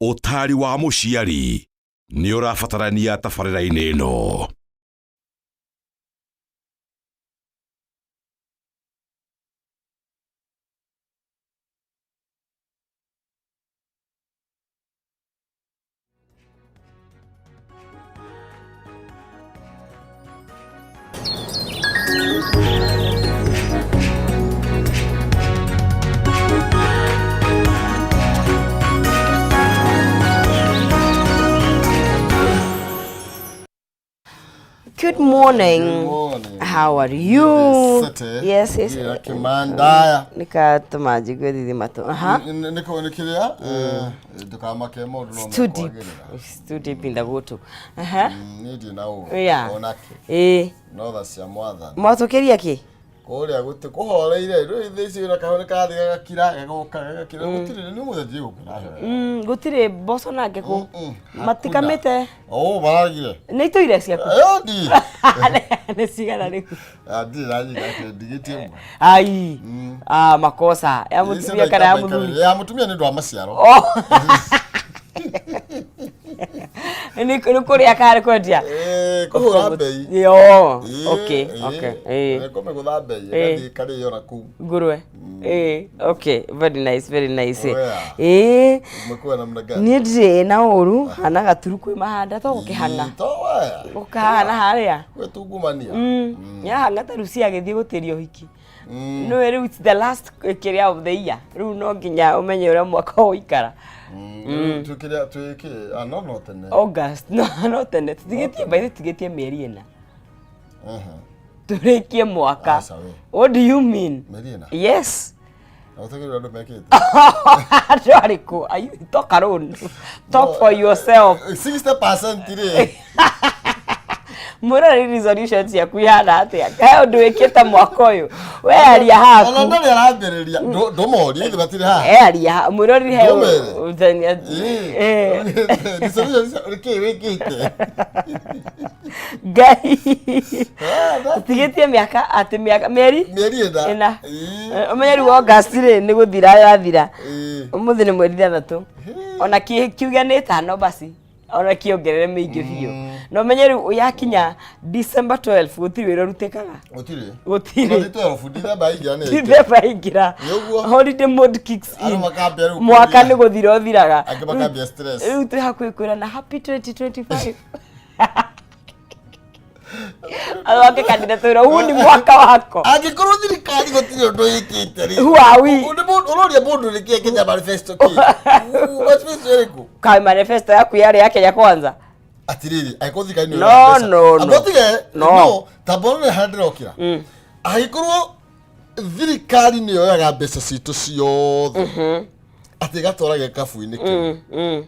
Ũtaari wa mũciari nĩ ũrabatarania tabarĩra-inĩ ĩno. Good morning. Good morning. How are you? Sete. Yes. Ira Kimandaya. Nikatũma njigue thithi matũ. Aha. Nĩ kũ nĩ kĩrĩa ndũkamake maũndũ no It's too deep. mekwagĩrĩra. It's too deep in the water. Aha. Niĩ ndirĩ na ũru Yeah. onake Ĩĩ. no tha cia mwathani Mwatũkĩria kĩ? kũrĩa gũtĩ kũhoreire rĩu thaa ici wĩna kahũa nĩ karathiĩ gagakira gagoka gagakira gũtirĩ nĩ mũthenya ndirĩ gũkũ na Gũtirĩ mboco na ngĩkũ. Matikamĩte. Oh, maragire. Nĩ itũire ciaku. Ĩyo ndi. Nĩ cigana rĩu? Ah, ndirĩ na nyina ndigĩtie ĩmwe. Ai. Ah, makosa. Ya mũtumia kana ya mũthuri? Ya mũtumia nĩ ũndũ wa maciaro. Oh. Nĩ kũrĩa kana nĩ kwendia? Eh, kũhũra mbei. Yo. Ĩĩ, Okay, ĩĩ, okay. Ĩĩ. Nĩ kũmĩgũtha mbei Ĩĩ. ĩgathiĩ ĩkarĩo na kũu. Ngũrwe. Ĩĩ, okay, very nice, very nice. Oh, yeah. Ĩĩ. Umekuwa namna gani? Niĩ ndirĩ na ũru, hana gaturu kwĩ mahanda to gũkĩhang'a. Ĩĩ, to waya. Gũkahana harĩa. Gwĩtungumania. Yahang'a ta Lucia agĩthiĩ gũtĩria ũhiki. Nĩwe rĩu it's the last kĩrĩa of the year. Rĩu no nginya ũmenye ũrĩa mwaka ũgũikara. Rĩu twĩkĩre twĩkĩ ah, no no tene. August, no no tene. Tũtigĩtie by the way, tũtigĩtie mĩeri ĩna. Aha. Tũrĩkie mwaka. Aca we. What do you mean? Mĩeri ĩna. Yes. Na ũtagĩrĩra andũ mekĩte. Andũ arĩkũ? Are you talk alone? Talk for yourself. 60% rĩ. Mwĩroreri resolution ciaku ihana atĩa? Kaĩ ũndũ wĩkĩte mwaka ũyũ? We aria Ona haku. ndarĩ arambĩrĩria. Ndũmorie ithe matirĩ haha. E aria ha- mwĩroreri he Ndũmere. ũthenya- Eh. Resolution nĩkĩĩ wĩkĩte? Ngai. Ah, Tigĩtie mĩaka atĩ mĩaka mĩeri Mĩeri ĩna. ĩna. Ĩĩ. Eh, Ũmenye rĩu August rĩ nĩ gũthira yathira. Ĩĩ. Ũmũthĩ nĩ mweri ithathatũ. Ona kiuge nĩ ĩtano basi. Ona kĩongerere mĩingĩ biũ. Na ũmenye rĩu yakinya December 12 gũtirĩ wĩra ũrutĩkaga. Gũtirĩ. Gũtirĩ. Ona ti 12 December yaingĩra nĩ ĩngĩ. December yaingĩra. Nĩ ũguo. Holiday mode kicks Andũ in. makambia rĩu Mwaka kũria. nĩ gũthira ũthiraga. Angĩ makambia stress. Rĩu twĩ hakuhĩ kwĩrana happy 2025. Athonge kanitha twĩra huu ni mwaka wako. Angĩkorwo thirikari gũtirĩ ũndũ ĩkĩte rĩ. Who are we? Ũroria mũndũ nĩkĩĩ Kenya manifesto kĩ? Manifesto ĩrĩkũ? Kaĩ manifesto yaku yarĩ ya Kenya Kwanza? Atirĩrĩ, angĩkorwo thirikari nĩyo No, ĩroya mbeca. no, no. Amba ũtige, No. no, tamba ũrore harĩa ndĩrokĩra. Angĩkorwo thirikari nĩyo yoyaga mbeca citũ ciothe atĩ ĩgatwara gĩkabu-inĩ kĩu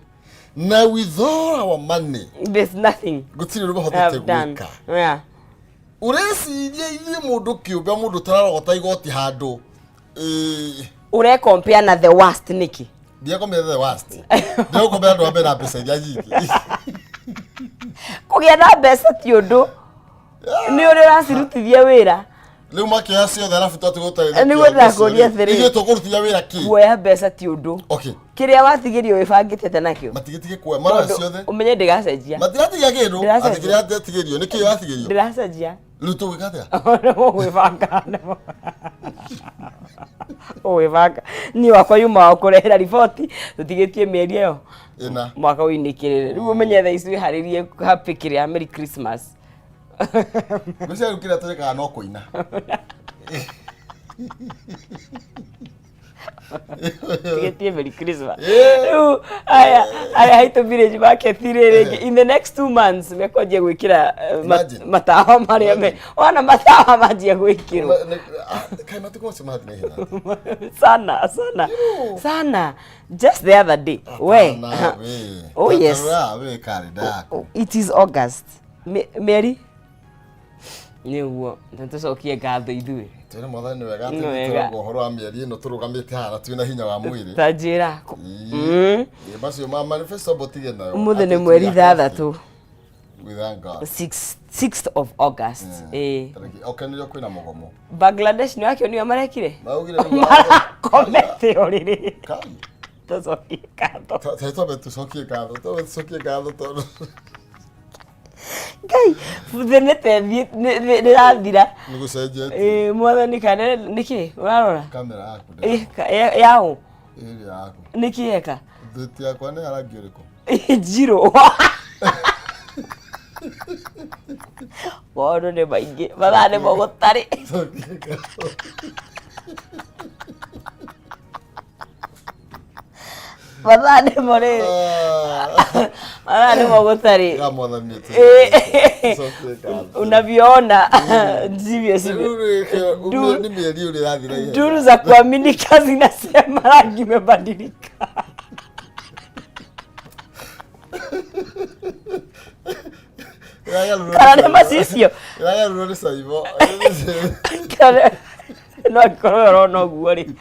na with all our money There's nothing gũtirĩ ũndũ I've mahotete done. gwĩka. Yeah. Ũreciria ithuĩ mũndũ kĩũmbe mũndũ ũtararogota igoti handũ ĩĩ, Ũrekompea na the worst nĩkĩ? ndirekombea the worst, ndirekombea andũ arĩa mena mbeca iria nyingĩ. Kũgĩa na mbeca ti ũndũ. Nĩ ũrĩa ũracirutithia wĩra. Rĩu makĩoya ciothe arabu twatũgũtarĩ. Nĩguo ndĩrakũria atĩrĩ. Ithuĩ tũkũrutithia wĩra kĩ? Kuoya mbeca ti ũndũ. Okay. Kĩrĩa watigĩrio wĩbangĩte atĩa nakĩo? Matigĩtige kuoya maroya Tondũ ciothe. Ũmenye ndĩgacenjia. Matiratigia kĩndũ. Ndĩracenjia. Atĩ kĩrĩa atigĩrio nĩ kĩo atigĩrio. Ndĩracenjia. Rĩu tũgwĩka atĩa? Ũgwĩbanga. Ũgwĩbanga. Niĩ wakwa yuma wa kũrehera riboti tũtigĩtie mĩeri ĩyo Ĩna. mwaka ũinĩkĩrĩre. Rĩu ũmenye thaa ici wĩharĩrie happy kĩrĩa Merry Christmas. Ngwĩciria rĩu kĩrĩa tũrĩkaga no kũina. Tigĩtie Merry Christmas. Eh. Rĩu aya aya haitũ village market rĩ rĩngĩ in the next 2 months mekwanjia gwĩkĩra Imagine. matawa marĩa me Imagine. wana matawa manjia gwĩkĩrwo. Kaĩ matukũ macio marathiĩ na ihenya. Sana sana sana, just the other day we. Hapana, we. Oh, yes. Tarora, we kalenda yaku. It is August. Mĩeri nĩguo na tũcokie ngatho ithuĩ. Twĩre mwathani nĩ wega Nĩ atĩ wega. tũrauga ũhoro wa mĩeri ĩno tũrũgamĩte haha na twĩna hinya wa mwĩrĩ. Ta njĩra. Ĩĩ, macio ma manifesto mbũtige nayo. Ũmũthĩ nĩ Atĩ mweri we are healthy. ithathatũ. We thank God. 6th of August, ĩĩ. Tarĩki okenire kwĩna mũgomo. Bangladesh nĩ wakĩonio marekire. Maugire rĩu Marakomete ũrĩrĩ. Kai. Tũcokie ngatho. Twambe tũcokie ngatho, twambe tũcokie ngatho tondũ Ngai, thĩ nĩ ta ĩthiĩ- nĩ ĩrathira. Nĩ gũcenjetie. Ĩĩ, mwathani, kana nĩkĩ ũrarora? Kamera yaku. Ĩ, yaũ? Ĩrĩa yaku. Nĩkĩ eka? Thiti yakwa nĩ ya rangi ũrĩkũ? Njirũ. Maũndũ nĩ maingĩ, mathaa nĩmo gũtarĩ. Cokie ngatho. Mathaa nĩmo rĩrĩ. Ah. Mathaa nĩmo gũtarĩ. Ya mwathani nĩ tũcokie ngatho. Unavyoona ndivyo sivyo. Rĩu nĩ mĩeri ũrĩa ĩrathira ihenya. Duru za kuaminika zinasema rangi imebadilika. Ĩragarũrwo nĩ Kana nĩ Saibo. macicio. Ĩragarũrwo nĩ Saibo. Kana no angĩkorwo we ũrona ũguo rĩ,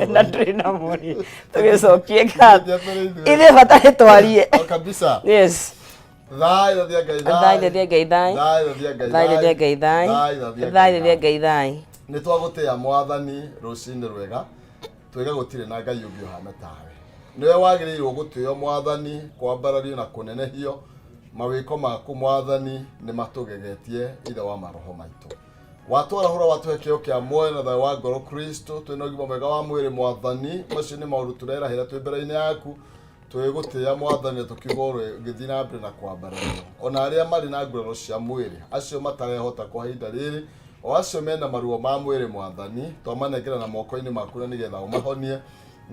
na ndũrĩ namo rĩ, tũgĩcokie ngatho. Ithuĩ bata nĩ twarie. O kabisa. Yes. Thayũ thia Ngai. Thayũ thia Ngai thayũ. Thayũ thia Ngai. Thayũ thia Ngai thayũ. Thayũ thia Thayũ thia Ngai thayũ. Nĩ twagũtĩĩa mwathani rũcinĩ rwega, twĩga gũtirĩ na Ngai ũngĩ ũhana tawe. Nĩwe wagĩrĩirwo gũtĩo mwathani, kwambarario na kũnenehio. Mawĩko maku mwathani nĩ matũgegetie, ithe wa maroho maitũ. Watwarahũra, watũhe kĩo kĩa muoyo na thayũ wa ngoro Kristo, twĩna ũgima mwega wa mwĩrĩ mwathani. Macio nĩ maũndũ tũrerahĩra twĩ mbere-inĩ yaku, twĩgũtĩĩa mwathani na tũkiuga ũgĩthiĩ na mbere na kwambarario. Ona arĩa marĩ na nguraro cia mwĩrĩ, acio matarehota kwa ihinda rĩrĩ, o acio mena maruo ma mwĩrĩ mwathani, twamanengera na moko-inĩ maku na nĩgetha ũmahonie,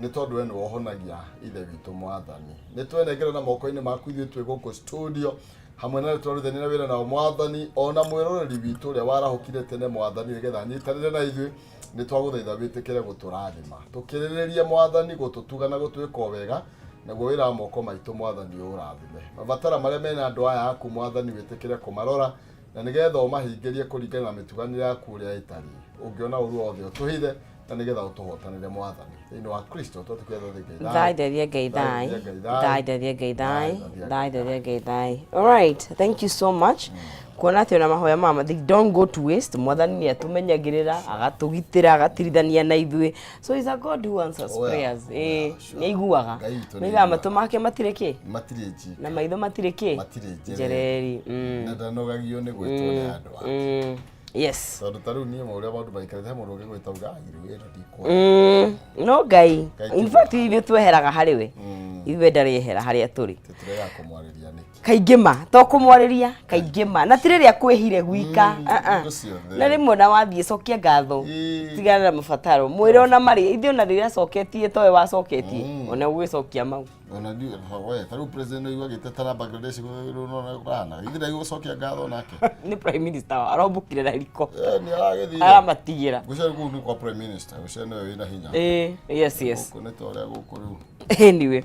nĩ tondũ we nĩwe ũhonagia, ithe witũ mwathani. Nĩ twenengera na moko-inĩ maku ithuĩ twĩ gũkũ studio hamwe na twarutithania na wĩra nao mwathani, ona mwĩroreri witũ ũrĩa warahũkire tene mwathani nĩgetha anyitanĩre na ithuĩ. Nĩ twagũthaitha wĩtĩkĩre gũtũrathima, tũkĩrĩrĩrie mwathani gũtũtuga na gũtwĩka o wega, naguo wĩra wa moko maitũ mwathani ũrathime. Mabatara marĩa mena andũ aya aku mwathani, wĩtĩkĩre kũmarora na nĩgetha ũmahingĩrie kũringana na mĩtuganĩre yaku ũrĩa ĩtariĩ. Ũngĩona ũru wothe ũtũhithe na nĩgetha ũtũhotanĩre mwathani. Thĩinĩ wa Kristo twatũkĩra Ngai. Thayũ thia Ngai thayũ. Thayũ thia Ngai thayũ. Thayũ thia Ngai thayũ. All right, thank you so much. Kuona atĩ ona mahoya mama, they don't go to waste. Mwathani nĩ atũmenyagĩrĩra, agatũgitĩra, agatirithania na ithuĩ. So he's a God who answers Oh, yeah. prayers. Oh, yeah, Ĩĩ, sure. nĩ aiguaga. Ngai witũ nĩ Nĩaigaga aiguaga. matũ make matirĩ kĩ Matirĩ njika. Na maitho matirĩ kĩ? Matirĩ njereri. Njereri. Na ndanogagio nĩ gwĩtwo nĩ andũ ake. Tondũ ta rĩu niĩ ũrĩa maũndũ maikarĩte, he mũndũ ũngĩgwĩta uga rĩu ĩno ndikuona. No Ngai, Ngai in ti fact ithuĩ tweheraga harĩ we, ithuĩ ndarĩehera harĩa tũrĩ. Tũtiregaga kũmwarĩria nĩkĩ? Kaingĩ ma to kũmwarĩria kaingĩ ma, na ti rĩrĩa kwĩhire gwika. Ah, ah. Hingo ciothe. Na rĩmwe na wathiĩ cokia ngatho, tigana na mabataro, mwĩre ona marĩ ithuĩ, ona rĩrĩa acoketie towe wacoketie, ona ũgĩcokia mau. Ona we ta rĩu president ũyũ agĩteta na Bangladesh rĩu kũrana ithuĩ ndagĩgũcokia ngatho nake. Nĩ prime minister arombũkire na helicopter. Eh, nĩ aragĩthire. Aramatigĩra. Gũcia kũu nĩ kwa prime minister, gũcia nĩwe wĩna hinya. Ĩĩ, yes. Gũkũ nĩ ta ũrĩa gũkũ rĩu. Anyway,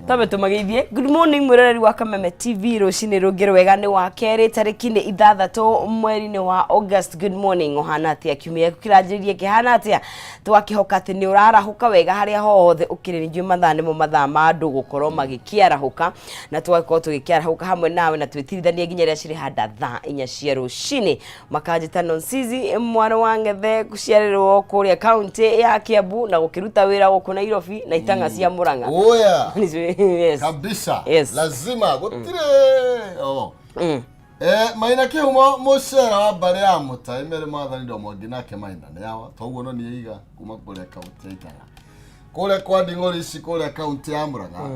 twambe tũmageithie. Good morning, mwĩroreri wa Kameme TV. Rũcinĩ rũngĩ rwega, nĩ wa kerĩ, tarĩki nĩ 6 mweri-inĩ wa August. Good morning, ũhana atĩa? Kiumia gĩaku kĩranjĩrĩria kĩhana atĩa? Twakĩhoka atĩ nĩ ũrarahũka wega harĩa hothe ũkĩrĩ. Ningĩ mathaa nĩmo mathaa ma andũ gũkorwo magĩkĩarahũka, na tũgakorwo tũgĩkĩarahũka hamwe nawe na twĩtirithanie nginya rĩrĩa cirĩ handa thaa 4 cia rũcinĩ. Makanjĩta Nonsizi mwana wa Ng'ethe, gũciarĩrwo kũrĩa kaunti ya Kiambu na gũkĩruta wĩra gũkũ Nairobi na itang'a cia Murang'a. Oya. Yes. Kabisa. Yes. Lazima gũtirĩ oh. Eh, Maina Kĩhumo mũcera wa mbarĩ ya Mũtai mere mwathani ndo mwangi nake Maina nĩ awa toguo no niĩ iga kuma kũrĩa kaunti ya Itang'a kũrĩa kwa Nding'ori ici kũrĩa kaunti ya Murang'a.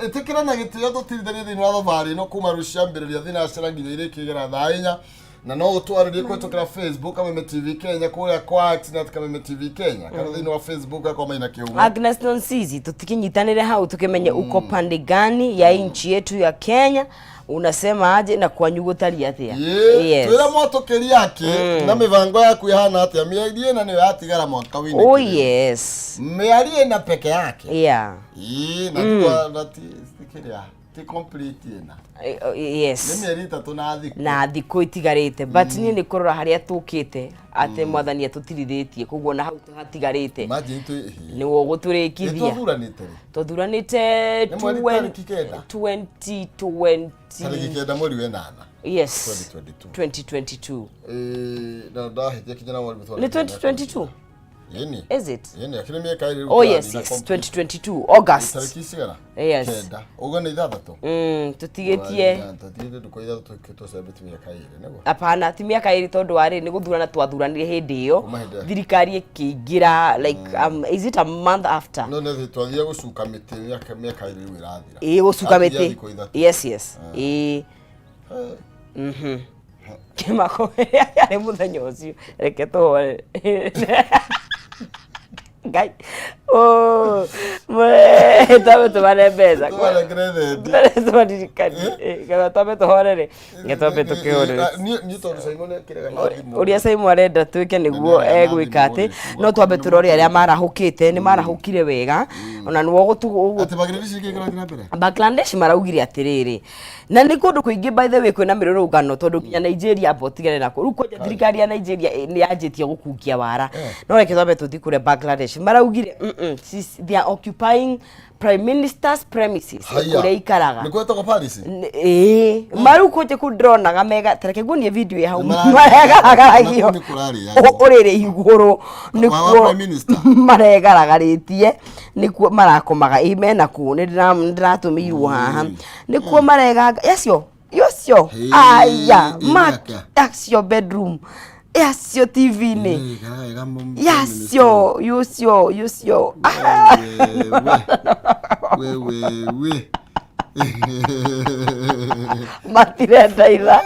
Ĩtĩkĩra na gĩtĩo tũtirithanie thĩinĩ wa thabarĩ ĩno kuma rũciambĩrĩria thinacera nginya irĩkĩgera thaa 4, na no ũtwarĩrie kũhĩtũkĩra Facebook Kameme TV Kenya, kũrĩa kwa X na Kameme TV Kenya, kana thĩinĩ wa Facebook yakwa Maina Kĩhumo. Agnes Nonsizi, tukikinyitanire hau tukimenye uko pande gani ya nchi yetu ya Kenya, unasema aje na kwanyu gũtariĩ atĩa? Yes. Twĩra mwatũkĩri ake na mĩbango yaku ĩhana atĩa, mĩeri ĩna nĩyo yatigara mwaka wĩinĩ. Oh yes. Mĩeri ĩna peke yake. Ĩĩ, na na ti kĩrĩa ti complete ĩna. Nĩ mĩeri 3 na thikũ. Na thikũ itigarĩte, but niĩ nĩ kũrora harĩa tũkĩte atĩ mwathani atũtirithĩtie, koguo na hau hatigarĩte Imagine twĩ nĩwe ũgũtũrĩkithia. Twathuranĩte rĩ? Twathuranĩte Nĩ mweri tarĩki 9? 2020. Tarĩki 9 mweri wa 8. Yes. 2022. 2022. Ĩĩ, na ndahĩtia kinya na mweri. Nĩ 2022. Ĩni. Is it? Ĩni, akĩrĩ mĩaka ĩrĩ rĩu Oh yes, tũrathiĩ na yes, complete. 2022 August. Tarĩki cigana? Yes. 9. Ũguo nĩ 6. Tũtigĩtie. Tũtigĩtie ndukũ 6 tũcembetie mĩaka 2 nĩguo. Hapana, ti mĩaka 2 tondũ warĩ nĩ gũthurana twathuranire hĩndĩ ĩyo. Kuma hĩndĩ ĩyo. Thirikari ĩkĩingĩra like is it a month after? No nĩ twathire gũcuka mĩtĩ mĩaka 2 rĩu ĩrathira. Ĩĩ, gũcuka Atigia mĩtĩ. thikũ 3. Yes. Ĩĩ. Kĩmako yarĩ mũthenya ũcio, reke tũhore. Ngai. Oh, twambe tũmane mbeca. Tũmanengere thendi. Tũmaririkanie. Kana twambe tũhorere. Reke twambe tũkĩhorere. Niĩ tondũ Simon ekĩraga na thimũ. Ũrĩa Simon arenda twĩke nĩguo Nĩ egwĩka atĩ thimũ rĩ. no twambe tũrore arĩa marahũkĩte nĩ marahũkire wega ona nĩwe Atĩ Bangladesh nĩkĩĩ kĩrathiĩ na mbere? Bangladesh maraugire atĩrĩrĩ, na nĩ kũndũ kũingĩ by the way kwĩna mĩrũrũngano tondũ nginya Nigeria amba ũtigane nako rĩu kwanja thirikari ya Nigeria nĩ yanjĩtie gũkungia wara. No reke twambe tũthiĩ kũrĩa Bangladesh maraugire they are occupying prime minister's premises. Haiya. Kũrĩa ikaraga. Nĩ kwetagwo Paris? Ĩĩ, marĩu kũnje kũu ndĩronaga mega, tareke nguonie video ĩ hau. Nĩ maregaragaragia. Na kũu nĩ kũrarĩagwo. Ũrĩrĩ igũrũ Wa nĩkuo Prime Minister? maregaragarĩtie, nĩkuo marakomaga. Ĩ, mena kũu nĩ ndĩratũmĩirwo haha, nĩkuo mareganga yacio yocio. Hĩ, Aya ĩ ma nĩatĩa? yacio bedroom yacio TV-inĩ. Ĩ, ikaraga wega Prime Yacio yucio yucio. We, we, we. Matirenda itha,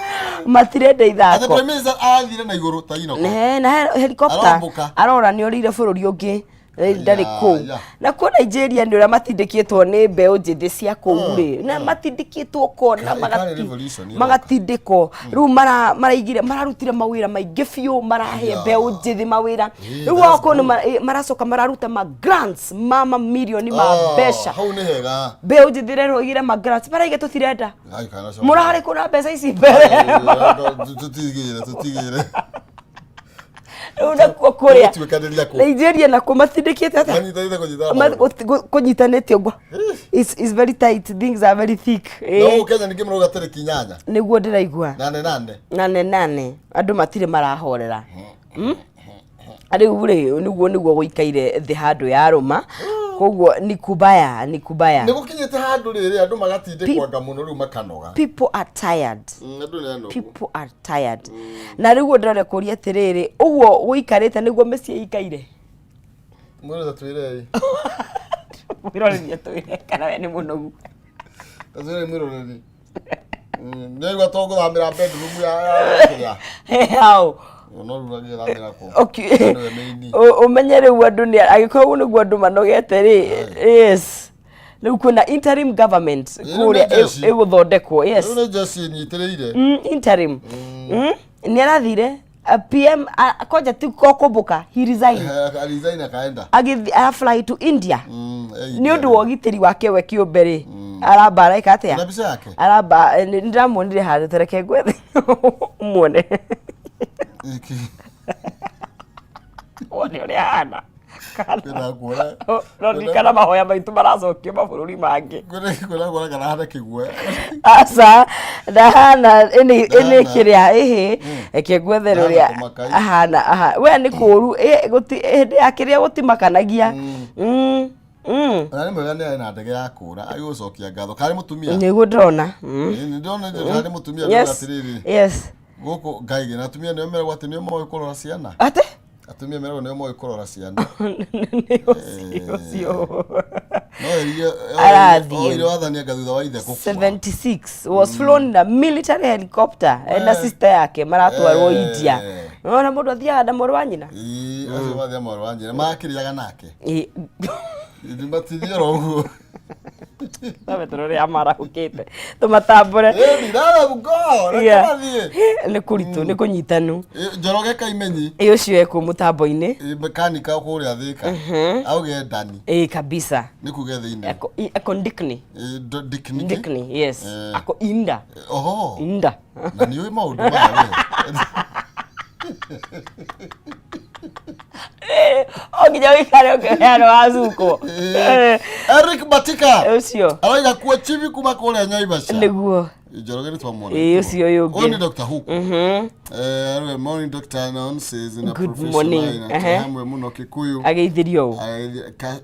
matirenda Atĩ ithako. Prime Minister arathire na igũrũ ta inoko. Ne, na helicopter. Arambũka. Arora nĩ orĩire bũrũri ũngĩ, ndarĩ kũu. Ya. Na kuo Nigeria nĩ ũrĩa matindĩkĩtwo nĩ mbeũ njĩthĩ cia kũu rĩ, na matindĩkĩtwo kona. Ĩkarĩ revolution ĩroka. Magatindĩkwo rĩu maraigire mararutire mawĩra maingĩ biũ, marahe mbeũ njĩthĩ mawĩra. Rĩu That's wao kũu nĩ maracoka mararuta ma grants ma mamirioni ma mbeca. Hau nĩ hega. Mbeũ njĩthĩ rero ĩgire ma grants, maraiga tũtirenda. Ai, kana coka. Mũrarĩ kũ na mbeca ici mbere? Tũtigĩre, tũtigĩre. Rĩu nakuo kũrĩa Tũgũtuĩkanĩria kũ? Nigeria nakuo matindĩkĩte atĩa? Manyitanĩte kũnyitana maũndũ. Kũnyitanĩte ũguo. It's very tight, things are very thick. No gũkũ Kenya ningĩ marauga tarĩki 8. Nĩguo ndĩraigua. 8 8. 8 8 andũ matirĩ marahorera. Rĩu rĩ nĩguo gũikaire thĩ handũ yarũma, koguo ni kubaya, ni kubaya. Nĩ gũkinyĩte handũ rĩrĩ andũ magatindĩkwanga mũno rĩu makanoga. People are tired. Andũ nĩ anogu. People are tired. Na rĩu ndĩrenda kũria atĩrĩrĩ, ũguo gũikarĩte nĩguo mĩciĩ ĩikaire? Mwĩrore twĩrei. Mwĩroreri atwĩre kana we nĩ mũnogu. Twĩrei mwĩroreri. Nĩaigua to gũthamĩra bedroom ya kĩrĩa. Hau. No rĩu agĩthamĩra kũ? Okay. Nĩwe main. Ũmenye rĩu andũ nĩ angĩkorwo ũguo nĩguo andũ manogete rĩ, yes, rĩu kwĩna interim government Ĩĩ, kũrĩa rĩu nĩ jeshi. ĩgũthondekwo, yes. Rĩu nĩ jeshi ĩnyitĩrĩire. Interim nĩ arathire PM konja ti kokũmbũka, he resigned. Resign akaenda. Agĩthi arafly to India Eh, nĩ ũndũ wa ũgitĩri wake we kĩũmbe rĩ, aramba araika atĩa? Na mbica yake? Aramba nĩ ndĩramuonire handũ, tereke ngwethe muone. Iki. Wone ũrĩa ahana. Kwĩna kuona. No ririkana mahoya maitũ maracokio mabũrũri mangĩ. Kwĩna kuona kana hana kĩguoya. Aca, ndahana ĩnĩ Ndahana. kĩrĩa ĩhĩ, reke ngwethere Ndahana ũrĩa kũmaka. ahana. Aha, we nĩ kũũru hĩndĩ ya kĩrĩa gũtimakanagia. Na nĩ mwega nĩ arĩ na ndege ya kũra agĩgũcokia ngatho. Karĩ mũtumia? Nĩguo ndĩrona. Ĩ, nĩ ndĩrona karĩ mũtumia ndĩrona atĩrĩrĩ. Gũkũ Ngai na atumia nĩo meragwo atĩ nĩo moĩ kũrora ciana. Atĩ? Atumia meragwo nĩo moĩ kũrora ciana. Nĩ ũcio ũcio. No ĩrire Arathiĩ. oire wathani anga thutha wa ithe gũkua. 76 was flown in a military helicopter na sister yake maratwarwo India. Ona mũndũ athiaga na mũrũ wa nyina. Ĩĩ, acio mathiaga mwarĩ wa nyina makĩrĩaga nake. Ĩ. Matithiĩ oro ũguo. Twambe tũrore arĩa marahũkĩte tũmatambũre. Ĩni, let them go, reke mathiĩ. Nĩ kũritũ, nĩ kũnyitanu. Ĩ, Njoroge Kaimenyi. Ĩ, ũcio ekũ mũtambo-inĩ. Ĩ, mekanika kũrĩa Thĩka auge ndani. Ĩ, kabisa. Nĩ kuge thĩinĩ. Ako ndikni. Ĩ, ndikni. Ndikni, yes. Ako inda. Oho. Inda. Na nĩ ũĩ maũndũ maya we. O nginya wĩikare ũkĩheana wacukwo. Eric Batika Ũcio arauga kuo chibi kuma kũrĩa Naivasha. Nĩguo. Njoroge nĩ twamwona. Ĩĩ, ũcio ũyũ ũngĩ. Ũyũ nĩ Dr. Hook. Eh, morning Dr. Nonsense na Good Professor morning. Maina. Ehe. Hamwe mũno Kikuyu. Ageithirio ũ?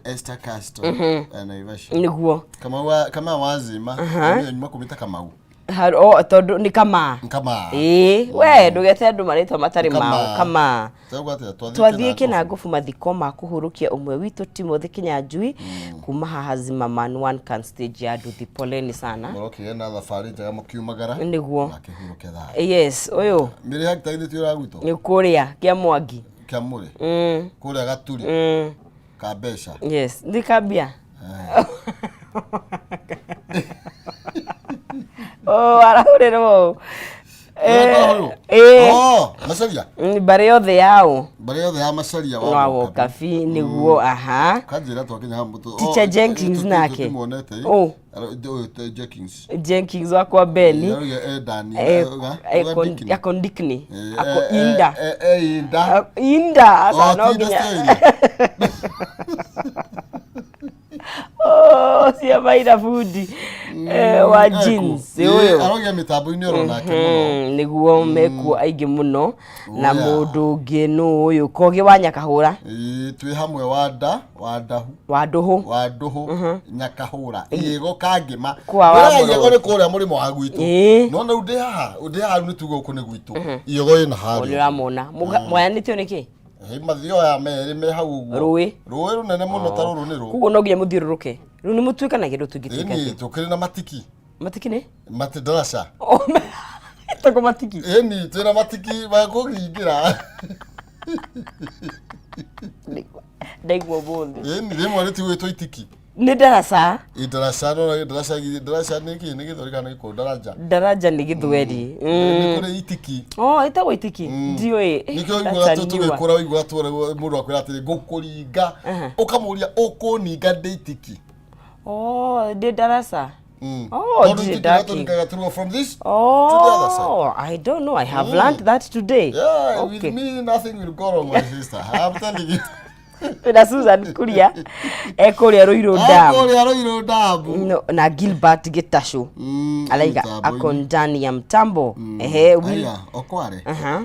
Esther Castro. Eh, Naivasha. Nĩguo. Kamau kama wazima. Nĩ nyuma kũmĩta Kamau. O, tondũ nĩ kamaa. Kama. Ĩĩ, we ndũgete andũ marĩtwa matarĩ mao. Kamaa. Kamaa. Twaigua atĩa? Twathiĩ Twathiĩ Kĩnangobu. Kĩnangobu mathiko ma kũhurũkia ũmwe witũ Timothy Kinyanjui kuma haha Zimmerman one can stage ya nduthi. Poleni sana. Mũrokire na thabarĩ njega mũkiumagara. Nĩguo. Na kĩhurũke thayũ. Yes, ũyũ Mĩrĩ hagita githĩ ti ũrĩa gwitũ? nĩ kũrĩa kĩa Mwangi. Kĩa mũrĩ. Kũrĩa Gaturi. Ka mbeca. Yes, nĩ kambia. Oh, arahũrĩrwo. Ũyũ? Eh. Oh, Macharia. Mbarĩ yothe yao. Mbarĩ yothe ya Macharia wa Wokabi nĩguo, aha. Kanjĩra twakinya haha mũtũ. Teacher Jenkins nake. Tũtimuonete. Oh. Ũyũ Jenkins. Jenkins wakwa Beni. Arauga e Dani. Ako Ndikni. Ako Inda. E Inda. Inda. Asa Oh, no ti Inda nginya. Australia. Oh, cia maira bundi. Wa jeans ũyũ. Arauga mĩtambo-inĩ oro nake mũno. Nĩguo mekuo aingĩ mũno na Oh, yeah. mũndũ ũngĩ nũ ũyũ Kogi wa Nyakahũra. Ĩĩ, twĩ hamwe wa nda wa ndahu wa ndũhũ wa ndũhũ Nyakahũra igĩgo kangĩma. Kwa wa Wĩraga igĩgo Mũrũthi. nĩ kũrĩa mũrĩmo wa gwitũ. Ĩĩ. No rĩu ndĩ haha ndĩ haha rĩu nĩ tuge gũkũ nĩ gwitũ. Igĩgo ĩna Nĩ harĩa. ũramona mwayanĩtio nĩ kĩ? Ĩ, mathioya merĩ me hau ũguo. Rũĩ. Rũĩ rũnene mũno ta rũrũ nĩ rũ. Koguo no nginya mũthiũrũrũke rĩu nĩ mũtuĩkanagia ndũ tũngĩtuĩka Ĩni tũkĩrĩ na matiki. Matiki nĩ Mati ndaraca. Toko matiki. Ĩni twĩna matiki ma kũringĩra. Ndaigua ũmũthĩ. Ĩni rĩmwe rĩtigwĩtwo itiki. Nĩ ndaraca. Ĩ, ndaraca no ndaraca ndaraca nĩ kĩ nĩ gĩthweri kana nĩ gĩkũyũ ndaraja. Ndaraja nĩ gĩthweri. Nĩ kũrĩ itiki. Oh, ĩtagwo itiki ndiũĩ. Nĩkĩo ũiguaga tũgĩkũra ũiguaga mũndũ akwĩra atĩrĩ ngũkũringa ũkamũria ũkũninga ndĩ itiki. Oh, ndĩ ndaraca. Oh, Tondũ ndirĩ itiki ndaki. tũringaga through from this to the other side. Oh, I don't know. I have learned that today. Yeah, with Okay. me nothing will go wrong, my sister. I'm telling you. Twĩna Susan Kuria ekũrĩa Ruiru Dam. Kũrĩa Ruiru Dam. No, na Gilbert Gĩtacũ araiga mĩtambo-inĩ. ako ndani ya mtambo. Ehe, Will. Aya, Okware. Aha.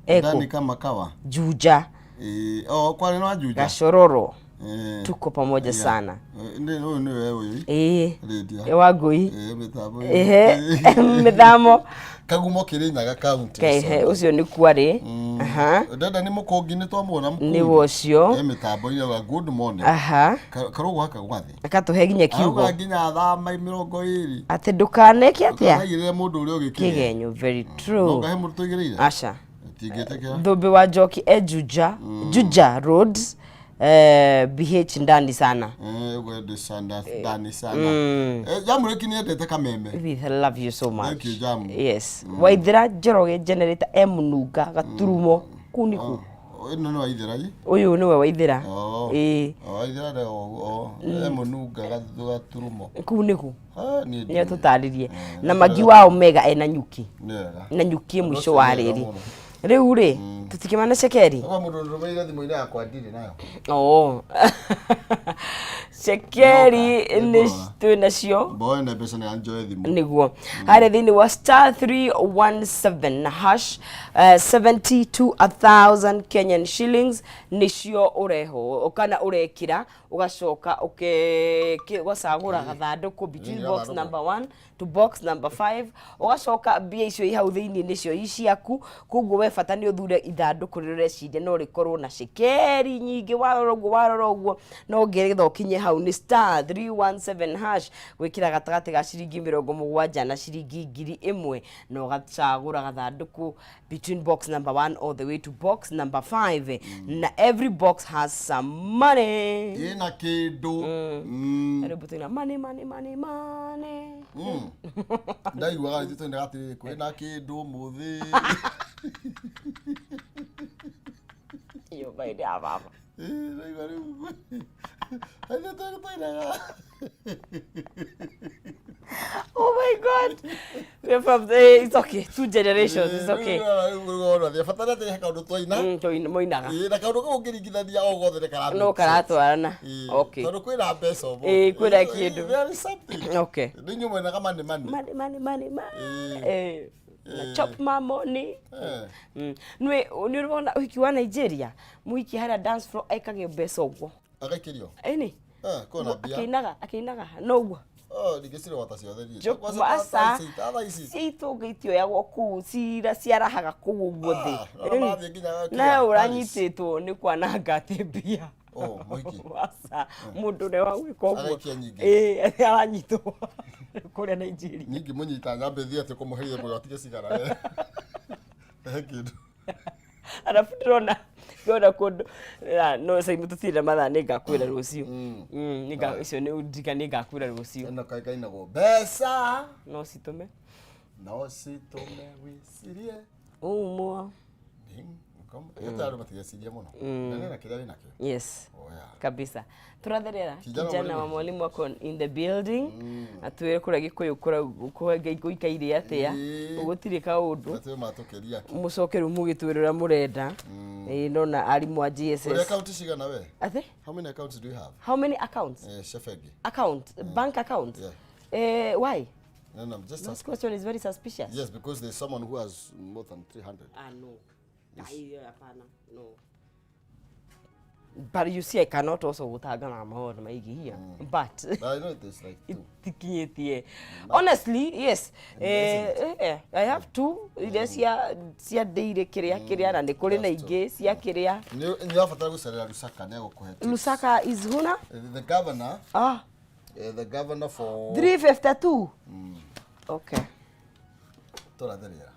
Ndani Eko kama kawa. Juja Eh, oh, Okware no Juja. Gashororo Eh. tuko pamoja sana. Nĩ ũyũ nĩwe ũyũ. Ĩĩ. Lydia. Wangũi. Eh, mĩtambo. Ehe, mĩthamo. Kagumo Kirinyaga county. Ehe, ũcio nĩ kwarĩ. Aha. Ndenda nĩ mũkũngi nĩ twamwona mũkũngi. Nĩwe ũcio. Eh, mĩtambo-inĩ auga good morning. Aha. Karũgũ gaka gwathi. Akatũhe nginya kiugo. Auga nginya thaa 20. Atĩ ndũkaneke atĩa? Ndũkanaigĩrĩre mũndũ ũrĩa ũngĩ kĩgenyo. Kĩgenyo, very No true. ngahe mũndũ tũigĩrĩire? Aca. Tingĩtĩkĩra. Thũmbĩ wa Njoki e Juja, Juja Road, BH ndani sana. Eh, ũguo sana ndani sana. Eh, Jamũrĩki nĩ endete kameme. We love you so much. Thank you, Jamu. Yes. Waithira Njoroge generator e Mũnunga Gaturumo kũu nĩkuo. Ĩno nĩ Waithira ĩ? Ũyũ nĩwe Waithira. Oh. Ĩĩ. Oh, Waithira nĩ o e Mũnunga Gaturumo. Kũu nĩkuo. Ah, niĩ Nĩ atũtarĩrie. Na magi wa Omega ena nyuki. nĩ wega. Na nyuki mũico Ũndũ wa ũcio nĩ wega rĩrĩ. mũno. Rĩu rĩ, tũtikĩmana cekeri? Kwa mũndũ ndũmĩire thimũ-inĩ yakwa ndirĩ nayo. Oh. Cekeri Nĩngũrora. nĩ twĩ nacio. Mboe na mbeca nĩ anjoe thimũ. Nĩguo harĩa thĩinĩ wa star 317 na hash 72,000 Kenyan shillings nĩcio ũreho kana ũrekĩra ũgacoka ũgacagũra gathandũkũ between Ĩĩ, box gathandũkũ. number 1 to box number 5 ũgacoka mbia icio i hau thĩinĩ nĩcio i ciaku koguo we bata nĩ ũthure ithandũkũ rĩrĩa ũreciria no rĩkorwo na cekeri nyingĩ warora ũguo warora ũguo no ngeretha ũkinye hau nĩ star 317 hash gwĩkĩra gatagatĩ ga ciringi 70 na ciringi 1000 na ũgacagũra gathandũkũ between box number 1 all the way to box number 5 na every box has some money. Ĩna kĩndũ. Rwĩmbo tũina money money money money. Ndaiguaga ithuĩ tũinaga atĩrĩrĩ kwĩna kĩndũ mũthĩ. Nyũmba-inĩ ya baba. Ĩ, ndaigua rĩu. Ithuĩ tũinaga. Oh my God. We're from the, it's okay, two generations, it's okay. Bata nĩ atĩ he kaũndũ twaina. Moinaga. Ĩĩ, na kaũndũ kau ũngĩringithania o gothe nĩ kara No karatwarana. Okay. Tondũ kwĩna mbeca ũmũthĩ. Ĩĩ, kwĩna kĩndũ. There is something. Okay. Nĩ inyuĩ mwenaga money money. Money, money, money, money. Ĩĩ. Na chop my money. Eh. Nĩ nĩ ũrona ũhiki wa Nigeria, mũhiki harĩa dance floor aikagio mbeca ũguo. Agaikĩrio. Ĩni. Eh, kwĩna mbia. Akĩinaga, akĩinaga, no ũguo. Oh, ndingĩcirĩ wata ciothe niĩ. Joke Kwanza maca. thaa ici. Ciitũngĩ itioyagwo kũu, cira ciarahaga kũu ũguo thĩ. Ah, no marathiĩ nginya kĩrĩa, Nawe Paris. ũranyitĩtwo nĩ kwananga atĩ mbia. Oh, mũhiki. Aca, mũndũ ũrĩa wa gwĩka ũguo. Agaikia nyingĩ. Ĩĩ, aranyitwo kũrĩa Nigeria. Nyingĩ mũnyita nyambe thiĩ atĩ kũmũheire mũyo atige cigara. He kĩndũ. Arabu ndĩrona kũndũ na no caimu tũtirĩ na mathaa nĩ ngakwĩra rũciũ. Icio nĩ ndirika nĩ ngakwĩra rũciũ. Ĩno kaĩ kainagwo mbeca No citũme no citũme wĩcirie. umwo. Ĩte andũ matigecirie mũno. Na nĩ kĩrĩa wĩnakĩo. Yes. Oh, yeah. Kabisa turatherera. Kijana Kijana wa mwalimu. mwalimu ako in the building atwire kuria gikuyu gũikaire atia. Ĩĩ. Gũtirĩ kaũndũ. Atĩ matũkĩria kĩ. Mũcoke rĩu mũgĩtwĩre ũrĩa mũrenda. Ĩĩ, ndona arimũ a Ũrĩ GSS account cigana we? Atĩ? How many accounts do you have? How many accounts? Eh, Shefegi. Account, bank account? Yeah. Why? No, I'm just This asking. question is very suspicious. Yes, because there's someone who has more than 300. Ah, no. Yes. Hapana, no. But you see, I cannot also gũtanga na maũndũ maingĩ here. But I know there's like two. itikinyĩtie. Honestly, yes. I have two iria cia ndĩire kĩrĩa kĩrĩa na nĩ kũrĩ na ingĩ cia kĩrĩa. Nĩ nĩ ũrabatara gũcerera Lusaka nĩ egũkũhe tips. Lusaka is huna? The governor, Ah, the governor for 352. Okay. Tũratherera.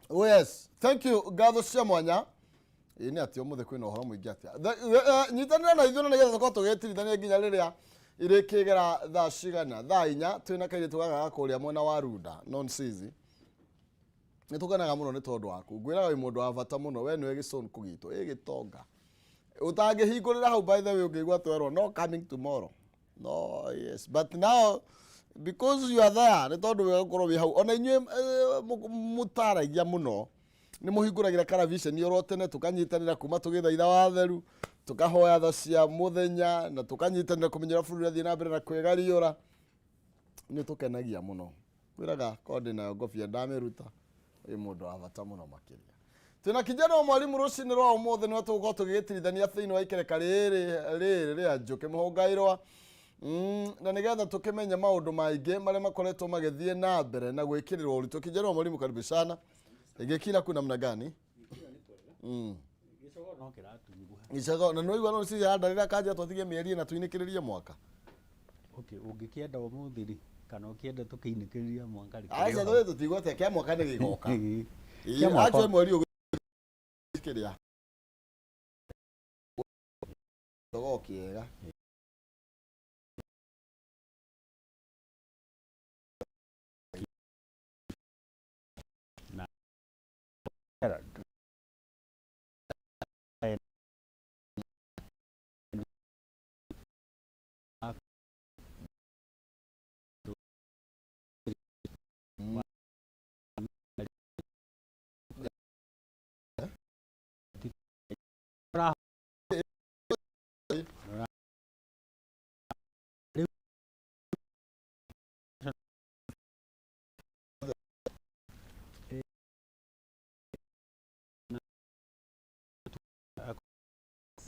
Oh yes, thank you ngatho cia mwanya. Ĩ nĩ atĩ ũmũthĩ kwĩna ũhoro mũingĩ atĩa. Nyitanĩra na ithuĩ na nĩgetha tũkorwo tũgĩtirithania nginya rĩrĩa irĩkĩgera thaa cigana, thaa 4 twĩna kairĩtu gaka ga kũrĩa mwena wa Runda non sizi. Nĩ tũkenaga mũno nĩ tondũ waku. Ngwĩraga wĩ mũndũ wa bata mũno, we nĩwe gĩcũnku gitũ, ĩ gĩtonga. Ũtangĩhingũrĩra hau by the way ũngĩigua twerwo no coming tomorrow. No, yes, but now because you are there nĩ tondũ we ũkorwo wĩ hau ona inyuĩ mũtaragia mũno nĩ mũhingũragĩra karaviceni oro tene tũkanyitanĩra kuma tũgĩthaitha watheru tũkahoya tha cia mũthenya na tũkanyitanĩra kũmenya ũrĩa bũrũri ũrathiĩ na mbere na kwĩgariũra. Nĩ tũkenagia mũno. Kwĩraga korwo ndĩnayo ngobia ndamĩruta wĩ mũndũ wa bata mũno makĩria. Twĩna kijana wa mwalimu rũcinĩ rwa ũmũthĩ nĩwe tũgũkorwo tũgĩgĩtirithania thĩinĩ wa ikereka rĩrĩ rĩrĩ rĩa Njũkĩ Mũhũngairwa. Na nĩgetha tũkĩmenye maũndũ maingĩ marĩa makoretwo magĩthiĩ na mbere na gwĩkĩrĩrwo ũritũ. Kijana wa mwalimu, karibu sana. Gĩkira kuna namna gani? Gĩcogo no kĩratunguha. Gĩcogo na nĩwaigua no cici handarĩra kanja twatigie mĩeri ĩna tũinĩkĩrĩrie mwaka. Okay, ũngĩkĩenda ũmũthĩ rĩ kana ũkĩenda tũkĩinĩkĩrĩria mwaka rĩ? Aca tũrĩ tũtigwo atĩa kĩa mwaka nĩ gĩgoka. Kĩa mwaka. Aca mweri ũyũ kĩrĩa. Gĩcogo kĩega. Na Rĩu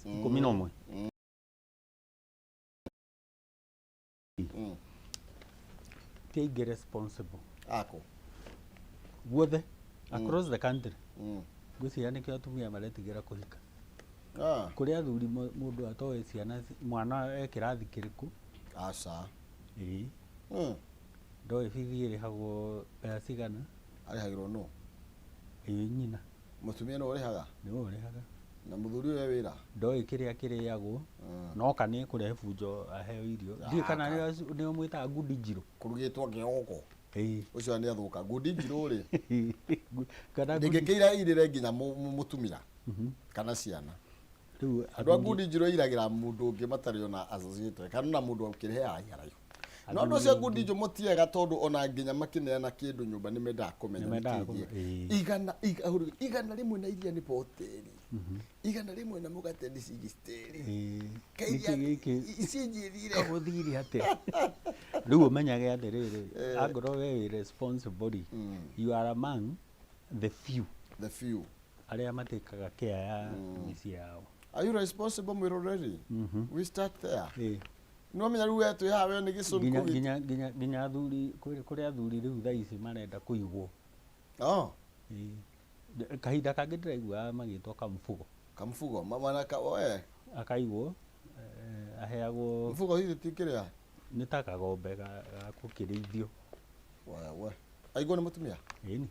11. Ti aingĩ responsible. Ako. Guothe across the country. Ngwĩciria nĩkĩo atumia maretigĩra kũhika. Ah. Kũrĩ athuri mũndũ atoĩ ciana mwana e kĩrathi kĩrĩkũ. Aca. Ĩĩ. Ndoĩ bithi ĩrĩhagwo mbeca cigana. Arĩhagĩrwo nũ? Ĩĩ, nyina. Mũtumia nĩwe ũrĩhaga? Nĩwe ũrĩhaga. Na mũthuri ũyũ e wĩra? Ndoĩ kĩrĩa kĩrĩagwo. No kana ekũrehe bunjo aheo irio. Ndiũĩ kana nĩo mwĩtaga ngundi njirũ. Kũrugĩtwo kĩoko. Ĩĩ. Ũcio nĩ athũka. Ngundi njirũ rĩ. Kana ngundi Ndingĩkĩira irĩre nginya mũtumia kana ciana. Rĩu Andũ a ngundi njirũ ĩiragĩra mũndũ ũngĩ matarĩ ona associated kana ona mũndũ ũkĩrehe haraihu. No andũ acio a ngundi njirũ mũtiega tondũ ona nginya makĩneana kĩndũ nyũmba nĩ mendaga kũmenya Nĩ mendaga nĩkĩĩ kũmenya, gĩeka. ĩĩ. 100 na iria nĩ boteri. 100 na mũgate nĩ sixty. Ĩĩ. Kairia Nĩkĩ gĩkĩ? ici njĩthire. Kagũthire atĩa? Rĩu ũmenyage atĩrĩrĩ, angorwo we wĩ responsible rĩ, you are among the few. The few. Arĩa matĩkaga care ya mĩciĩ yao. Are you responsible mwĩroreri? We start there. Ĩĩ. No menya rĩu we twĩ haha we nĩ gĩcũnĩ Nginya kũgĩ- nginya nginya nginya athuri kũrĩ athuri rĩu thaa ici marenda kũigwo. Oh. Ĩĩ. Kahinda kangĩ ndĩraiguaga magĩtwo kamũbugo. Kamũbugo, mana ka, oe. Akaigwo, aheagwo Mũbugo hihi ti kĩrĩa? Nĩ ta kagombe ga gũkĩrĩithio. Wewe. Aigwo nĩ mũtumia? Ĩni.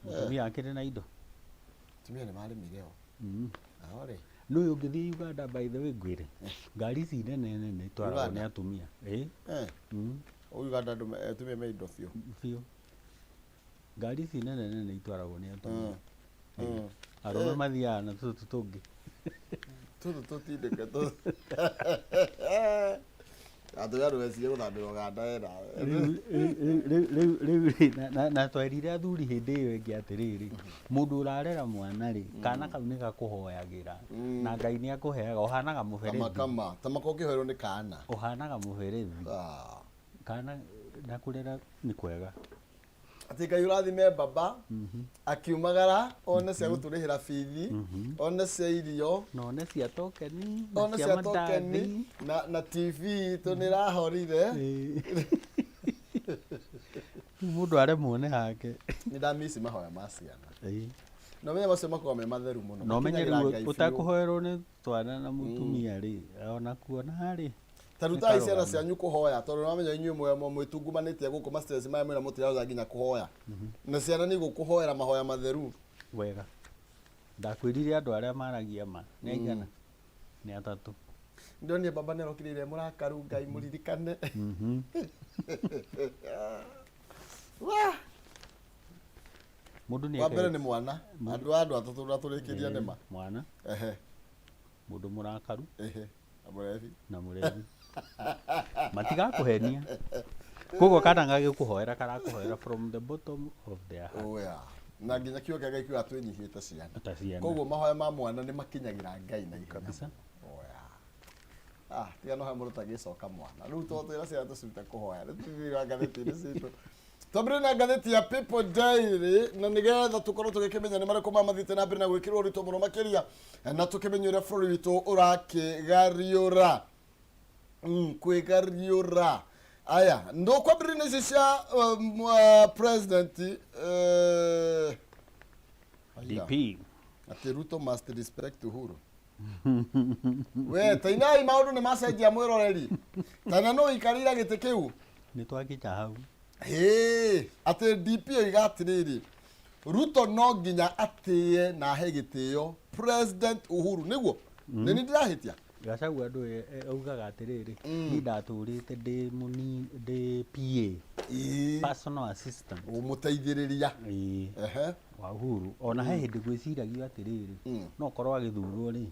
Mũtumia akĩrĩ na indo. Mũtumia nĩ marĩmire o. Aho rĩ. Nĩ ũyũ ũngĩthiĩ Uganda by the way ngwĩre. Ngari ici nene nene itwaragwo nĩ Uganda? atumia. Ĩĩ. Uganda andũ atumia me indo biũ. Biũ. Ngari ici nene nene itwaragwo nĩ atumia. Arũme mathiaga na tũtũ tũngĩ. Tũtũ tũtindĩke tũtũ. Andũ aya wecirie gũthambĩra Uganda wena. Rĩu rĩ, na twerire athuri hĩndĩ ĩyo ĩngĩ atĩrĩrĩ, mũndũ ũrarera mwana rĩ, kana kau nĩ gakũhoyagĩra na Ngai nĩ akũheaga, ũhanaga mũberethi. Kama kama, tamaka ũkĩhoerwo nĩ kana. Ũhanaga mũberethi. Kana na kũrera nĩ kwega. Atĩ Ngai ũrathime baba, akiumagara, one cia gũtũrĩhĩra bithi, one cia irio, na one cia tokeni, na one cia cia tokeni, mandathi. na TV itũ nĩ ĩrahorire. Rĩu mũndũ aremwo nĩ hake. Nĩ ndamici mahoya ma ciana. Na ũmenye macio makoragwo me matheru mũno. Na ũmenye Makinyagĩra rĩu Ngai biũ. ũtakũhoerwo nĩ twana na mũtumia rĩ, ona kuona rĩ. Ta rutai ciana cianyu kũhoya tondũ nĩwamenya inyuĩ mwĩtungumanĩtie gũkũ ma stress maya mwĩna mũtirahota nginya kũhoya. Na ciana nĩ igũkũhoera mahoya matheru. Wega. Ndakwĩrire andũ arĩa maragia ma nĩ aigana? Nĩ atatũ. Ndonire baba nĩ arokĩrĩire mũrakaru Ngai mũririkane. Wah! Mũndũ nĩ Wa mbere eke- nĩ mwana. Andũ a andũ atatũ na tũrĩkĩria nĩ ma. Mwana. Ehe. Mũndũ mũrakaru. Ehe. Na mũrebi. Na mũrebi. Matigakũhenia. Koguo kana gagĩkũhoera karakũhoera from the bottom of their heart. Oh yeah. Na nginya kiugo kĩa Ngai kiuga twĩnyihie ta ciana. Ta ciana. Koguo mahoya ma mwana nĩ makinyagĩra Ngai na ihenya. Kabisa. Oh yeah. Tiga no he mũndũ tagĩcoka mwana. Rĩu to twĩra ciana tũcirute kũhoya. Rĩu tũthiĩ wa ngathĩti-inĩ citũ. Twambĩrĩrie na ngathĩti ya People Daily na nĩgetha tũkorwo tũgĩkĩmenya nĩ marĩkũ ma mathiĩte na mbere na gwĩkĩrwo ũritũ mũno makĩria na tũkĩmenye ũrĩa bũrũri witũ ũrakĩgariũra. Kwĩgariũra. Aya, ndũkwambĩrĩria na ici cia president, aya. DP. Atĩ Ruto must respect Uhuru. We, tainai maũndũ nĩ macenjia mwĩroreri. Kana no ũikarĩire gĩtĩ kĩu? Nĩ twakinya hau. Hĩ, atĩ DP oiga atĩrĩrĩ, Ruto no nginya atĩe na ahe gĩtĩo President Uhuru, nĩguo? Nĩ niĩ ndĩrahĩtia? Gachagua andũ augaga atĩrĩrĩ, niĩ ndatũrĩte ndĩ mũni, ndĩ PA. Personal assistant. Ũmũteithĩrĩria. Ehe. Wa Uhuru. Ona he hĩndĩ gwĩciragio atĩrĩrĩ, no korwo agĩthurwo rĩ,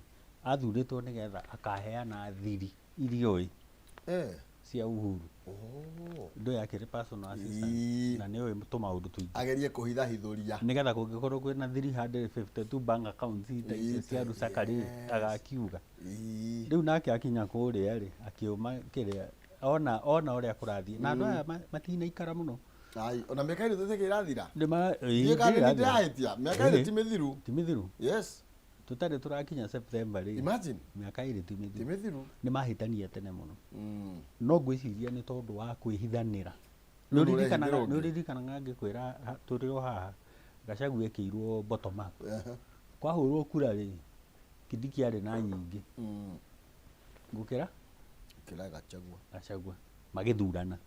athurĩtwo nĩgetha akaheana thiri iria oĩ. Cia Uhuru. Oh. Ndũĩ akĩrĩ personal assistant na nĩoĩ tũmaũndũ tũingĩ. Agerie kũhithahithũria. Nĩgetha kũngĩkorwo kwĩna 352 bank accounts ta icio cia Lusaka rĩ, agakiuga. Rĩu nake akinya kũrĩa rĩ, akĩũma kĩrĩa ona ona ũrĩa kũrathiĩ. Na andũ aya matinaikara mũno. Ai, ona mĩaka ĩrĩ tũtekĩ ĩrathira. Nĩma Ndiũĩ kana nĩ ndĩrahĩtia. Mĩaka ĩrĩ ti mĩthiru. Ti mĩthiru. Yes. Tũtarĩ tũrakinya September rĩ. Imagine. Mĩaka ĩrĩ ti Ti mĩthiru. mĩthiru. Nĩ mahĩtania tene mũno. No ngwĩciria nĩ tondũ wa kwĩhithanĩra. Rĩu Nĩ nĩ ũririkanaga ũrehithĩra nĩ ũngĩ. ũririkanaga ngĩkwĩra tũrĩ o haha Gachagua ekĩirwo bottom up. Aha. Kwahũrwo kura rĩ, Kindiki arĩ na nyingĩ gũkĩra Kĩra Gachagua. Gachagua magĩthurana.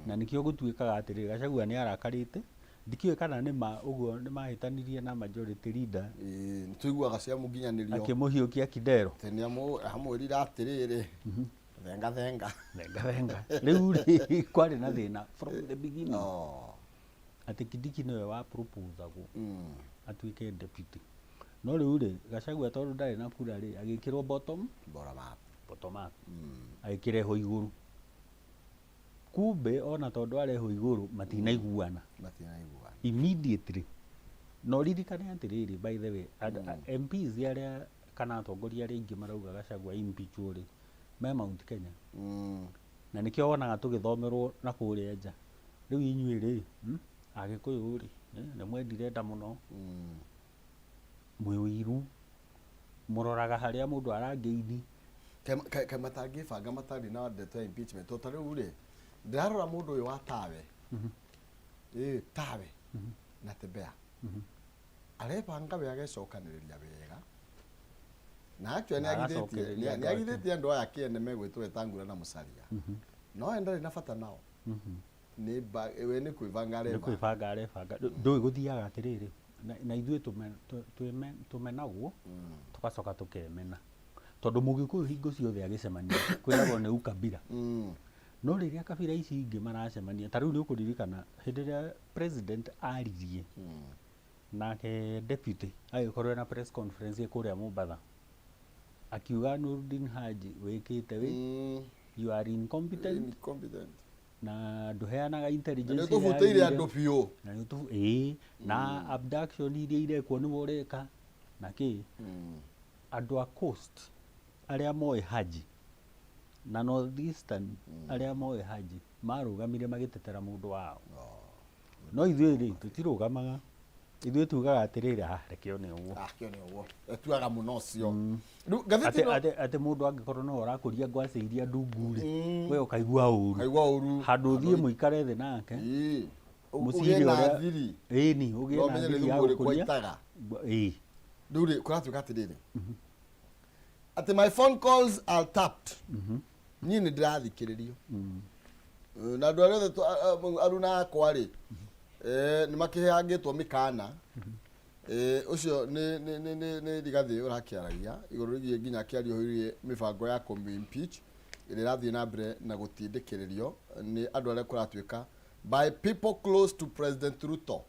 Na nĩkĩo gũtuĩkaga atĩrĩrĩ, Gachagua nĩ arakarĩte, ndikĩũĩ kana nĩ ma ũguo nĩ mahĩtanirie na majority leader. Ĩĩ, nĩ tũiguaga cia mũnginyanĩrio. Akĩmũhiũkia Kidero. Atĩ nĩ amwĩrire atĩrĩrĩ, thenga thenga. Thenga thenga. Rĩu rĩ, kwarĩ na thĩna from the beginning. Oh. Atĩ Kindiki nĩwe wa proposagwo atuĩke deputy. No rĩu rĩ, Gachagua tondũ ndarĩ na kura rĩ, agĩkĩrwo bottom, Bottom up. Bottom up. Agĩkĩrehwo igũrũ. Kumbe ona tondũ arehwo igũrũ matinaiguana. Matinaiguana. Immediately. Na ũririkane atĩrĩrĩ, by the way, MPs arĩa kana atongoria arĩa aingĩ marauga Gachagua impeachwo rĩ, me Mount Kenya. Na nĩkĩo wonaga tũgĩthomerwo na kũrĩa nja. Rĩu inyuĩ rĩ, Agĩkũyũ rĩ, nĩ mwendire nda mũno. Mwĩ ũiru. Mũroraga harĩa mũndũ arangĩini. Kaĩ matangĩbanga matarĩ na ndeto ya impeachment. Tondũ ta rĩu rĩ, ndĩrarora mũndũ ũyũ wa Tawe. Ĩ, Tawe na Tembea. Arebanga we agecokanĩrĩria wega. Na actually Na nĩ agithĩtie, agacokereria nĩ andũ ake. agithĩtie andũ aya kĩene megwĩtwo Wetangula na Musalia. No we ndarĩ na bata nao. Nĩ we nĩ kwĩbanga Nĩ arebanga. kwĩbanga arebanga. Ndũĩ gũthiaga atĩrĩrĩ, na ithuĩ tũmenagwo, tũgacoka tũkemena. Tondũ Mũgĩkũyũ hingo ciothe agĩcemania, kwĩragwo nĩ ukabila. No rĩrĩa kabira ici ingĩ maracemania, ta rĩu nĩ ũkũririkana hĩndĩ ĩrĩa president aririe, nake deputy agĩkorwo ena press conference kũrĩa Mombatha, akiuga Nurdin Haji wĩkĩte wĩ, you are incompetent. Incompetent. Na ndũheanaga Na intelligence nĩ ĩrĩa ũtũbutĩire yagĩrĩire. andũ biũ. Na nĩ ũtũbu-, ĩĩ, na abduction iria irekwo nĩwe ũreka na kĩ. Andũ a coast arĩa moĩ Haji na North Eastern arĩa moĩ Haji marũgamire magĩtetera mũndũ wao. No ithuĩ rĩ tũtirũgamaga, ithuĩ tugaga atĩrĩrĩ, ah, reke one ũguo. Ah, kĩo nĩ ũguo. Ĩtuaga mũno ũcio. Rĩu ngathĩti Atĩ ĩno atĩ atĩ mũndũ angĩkorwo no ũrakũria ngwacĩ iria ndungu rĩ, we ũkaigua ũru. Kaigua ũru. Handũ ũthiĩ mũikare thĩ nake. Ĩĩ. Mũciri Ũgĩe na ũrĩa- thiri. Ĩni, ũgĩe No na ũmenye nĩ thiri ya thumu ũrĩkũ gũkũria. aitaga. Ĩĩ. Rĩu rĩ, kũratuĩka atĩrĩrĩ. Atĩ my phone calls are tapped. Niĩ nĩ ndĩrathikĩrĩrio. Na andũ arĩa othe aruna akwa rĩ, nĩ makĩheangĩtwo mĩkana. Ũcio nĩ Rigathĩ ũrakĩaragia igũrũ rĩgiĩ nginya akĩaria ũhoro wĩgiĩ mĩbango ya kũmũ-impeach ĩrĩa ĩrathiĩ na mbere na gũtindĩkĩrĩrio nĩ andũ arĩa kũratuĩka by people close to President Ruto.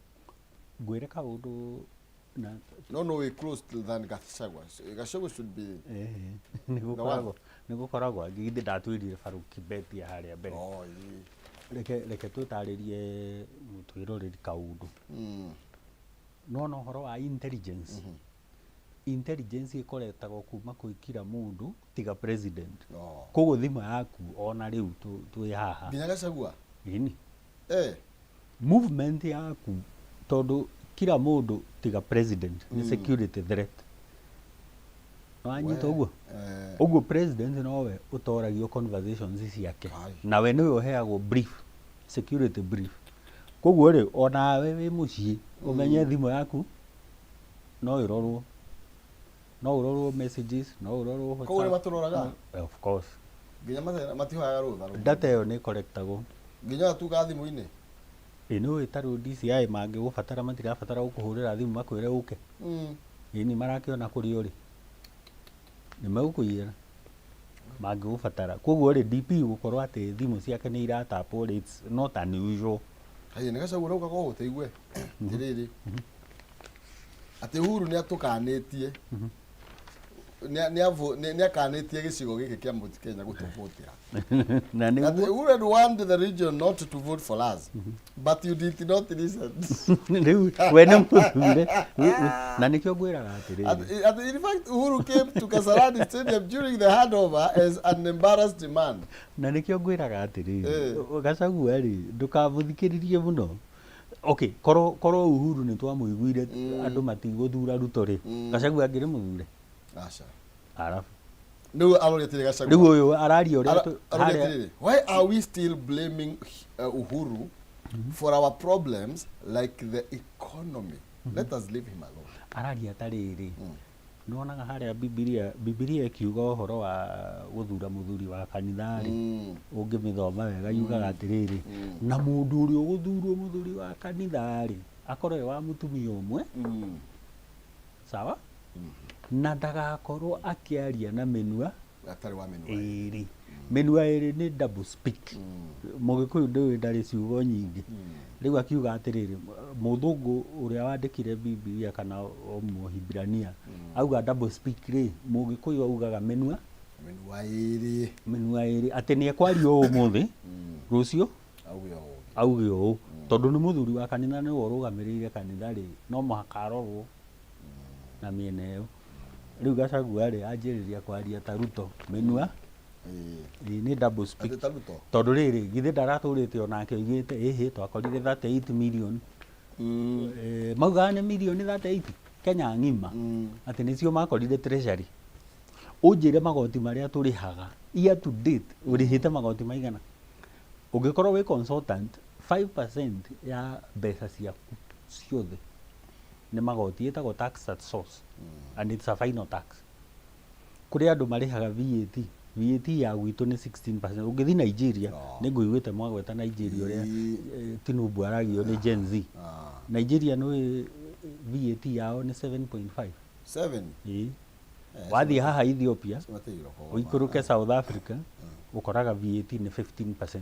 Ngwĩre kaũndũ na No no we close than Gachagua. Gachagua should be nĩ gũkoragwo nĩ gũkoragwo angĩ githĩ ndatwĩrire Farouk Kibet ya harĩa mbere. Oh, ĩĩ. Reke twĩtarĩrie twĩroreri kaũndũ. No no ũhoro wa intelligence. Intelligence ĩkoretagwo kuma kwĩ kila mũndũ tiga president. Oh. Koguo thimũ yaku ona rĩu twĩ haha. Nginya Gachagua? Ĩni. Movement yaku tondũ kila mũndũ tiga president nĩ security threat. Wanyita ũguo? Ũguo president nowe ũtoragio conversations ciake. Ai. Nawe nĩwe ũheagwo brief, security brief. Koguo rĩ onawe wĩ mũciĩ ũmenye thimũ yaku no ĩrorwo. No ũrorwo messages, no ũrorwo Koguo nĩ WhatsApp. matũroraga? Of course. Nginya matihoyaga rũtha. Data ĩyo nĩ collectagwo. Nginya tuga thimũ-inĩ? Ĩ nĩ ũĩ ta rĩu DCI mangĩgũbatara matirabatara gũkũhũrĩra thimũ makwĩre ũke. Ĩ nĩ marakĩona kũrĩa ũrĩ. Nĩ megũkũiyĩra mangĩgũbatara. Koguo rĩ DP gũkorwo atĩ thimũ ciake nĩ iratapwo rĩ, it's not unusual. Haya nĩ Gachagua ũrauga go ũtĩigue. Atĩrĩrĩ. Atĩ Uhuru nĩ atũkanĩtie. Nĩ akanĩtie gĩcigo gĩkĩ kĩa Mount Kenya gũtũvotera. Na That nĩguo Uhuru had warned the region not to vote for us, but you did not listen. Rĩu we nĩ mũthure na nĩkĩo ngwĩraga atĩrĩrĩ. In fact, Uhuru came to Kasarani Stadium during the handover as an embarrassed man. Na nĩkĩo ngwĩraga atĩrĩrĩ, Gachagua rĩ, ndũkamũthikĩrĩrie mũno. Okay, korwo Uhuru nĩ twamũiguire andũ matigũthura Ruto rĩ, Gachagua angĩrĩ mũthure? Aca. Arabu Rĩu aroria atĩrĩ Gachagua. Rĩu ũyũ araria ũrĩa Aroria harĩa- atĩrĩrĩ, why are we still blaming Uhuru for our problems like the economy? Let us leave him alone. Araria ta rĩrĩ, nĩwonaga harĩa Bibilia ĩkiuga ũhoro wa gũthura mũthuri wa kanitha rĩ, ũngĩmĩthoma wega yugaga atĩrĩrĩ, na mũndũ ũrĩa ũgũthurwo mũthuri wa kanitha rĩ, akorwo e wa mũtumia ũmwe, sawa, na ndagakorwo akĩaria na mĩnua Atarĩ wa mĩnua. Ĩrĩ. Mĩnua ĩrĩ nĩ double speak. Mũgĩkũyũ ndũĩ ndarĩ ciugo nyingĩ. Rĩu akiuga atĩrĩrĩ, mũthũngũ ũrĩa wandĩkire Bibilia kana o Mũhibirania auga double speak rĩ, mũgĩkũyũ augaga mĩnua Mĩnua ĩrĩ. Mĩnua ĩrĩ, atĩ nĩ ekwaria ũũ ũmũthĩ, rũciũ auge ũũ. Auge ũũ. Tondũ nĩ mũthuri wa kanitha, nĩwe ũrũgamĩrĩire kanitha rĩ, no mũhaka arorwo na mĩena ĩyo. Rĩu Gachagua rĩ, anjĩrĩria kwaria ta Ruto, mĩnua ĩĩ, nĩ double speak. Atĩ ta Ruto. Tondũ rĩrĩ, githĩ ndaratũrĩte onake oigĩte ĩhĩ twakorire 38 million? Maugaga nĩ mirioni 38 Kenya ng'ima, atĩ nĩcio makorire treasury. Ũnjĩre magoti marĩa tũrĩhaga year to date, ũrĩhĩte magoti maigana? Ũngĩkorwo wĩ consultant, 5% ya mbeca ciaku ciothe nĩ magoti, ĩtagwo tax at source, and it's a final tax. Kũrĩ andũ marĩhaga VAT. VAT ya gwitũ nĩ 16%. Ũngĩthiĩ Nigeria, nĩ ngũiguĩte mwagweta Nigeria ũrĩa Tinubu aragio nĩ Gen Z. Nigeria nĩ VAT yao nĩ 7.5. 7. Ĩĩ. Wathiĩ haha Ethiopia, Cimateirwo. ũikũrũke South Africa, ũkoraga VAT nĩ 15%.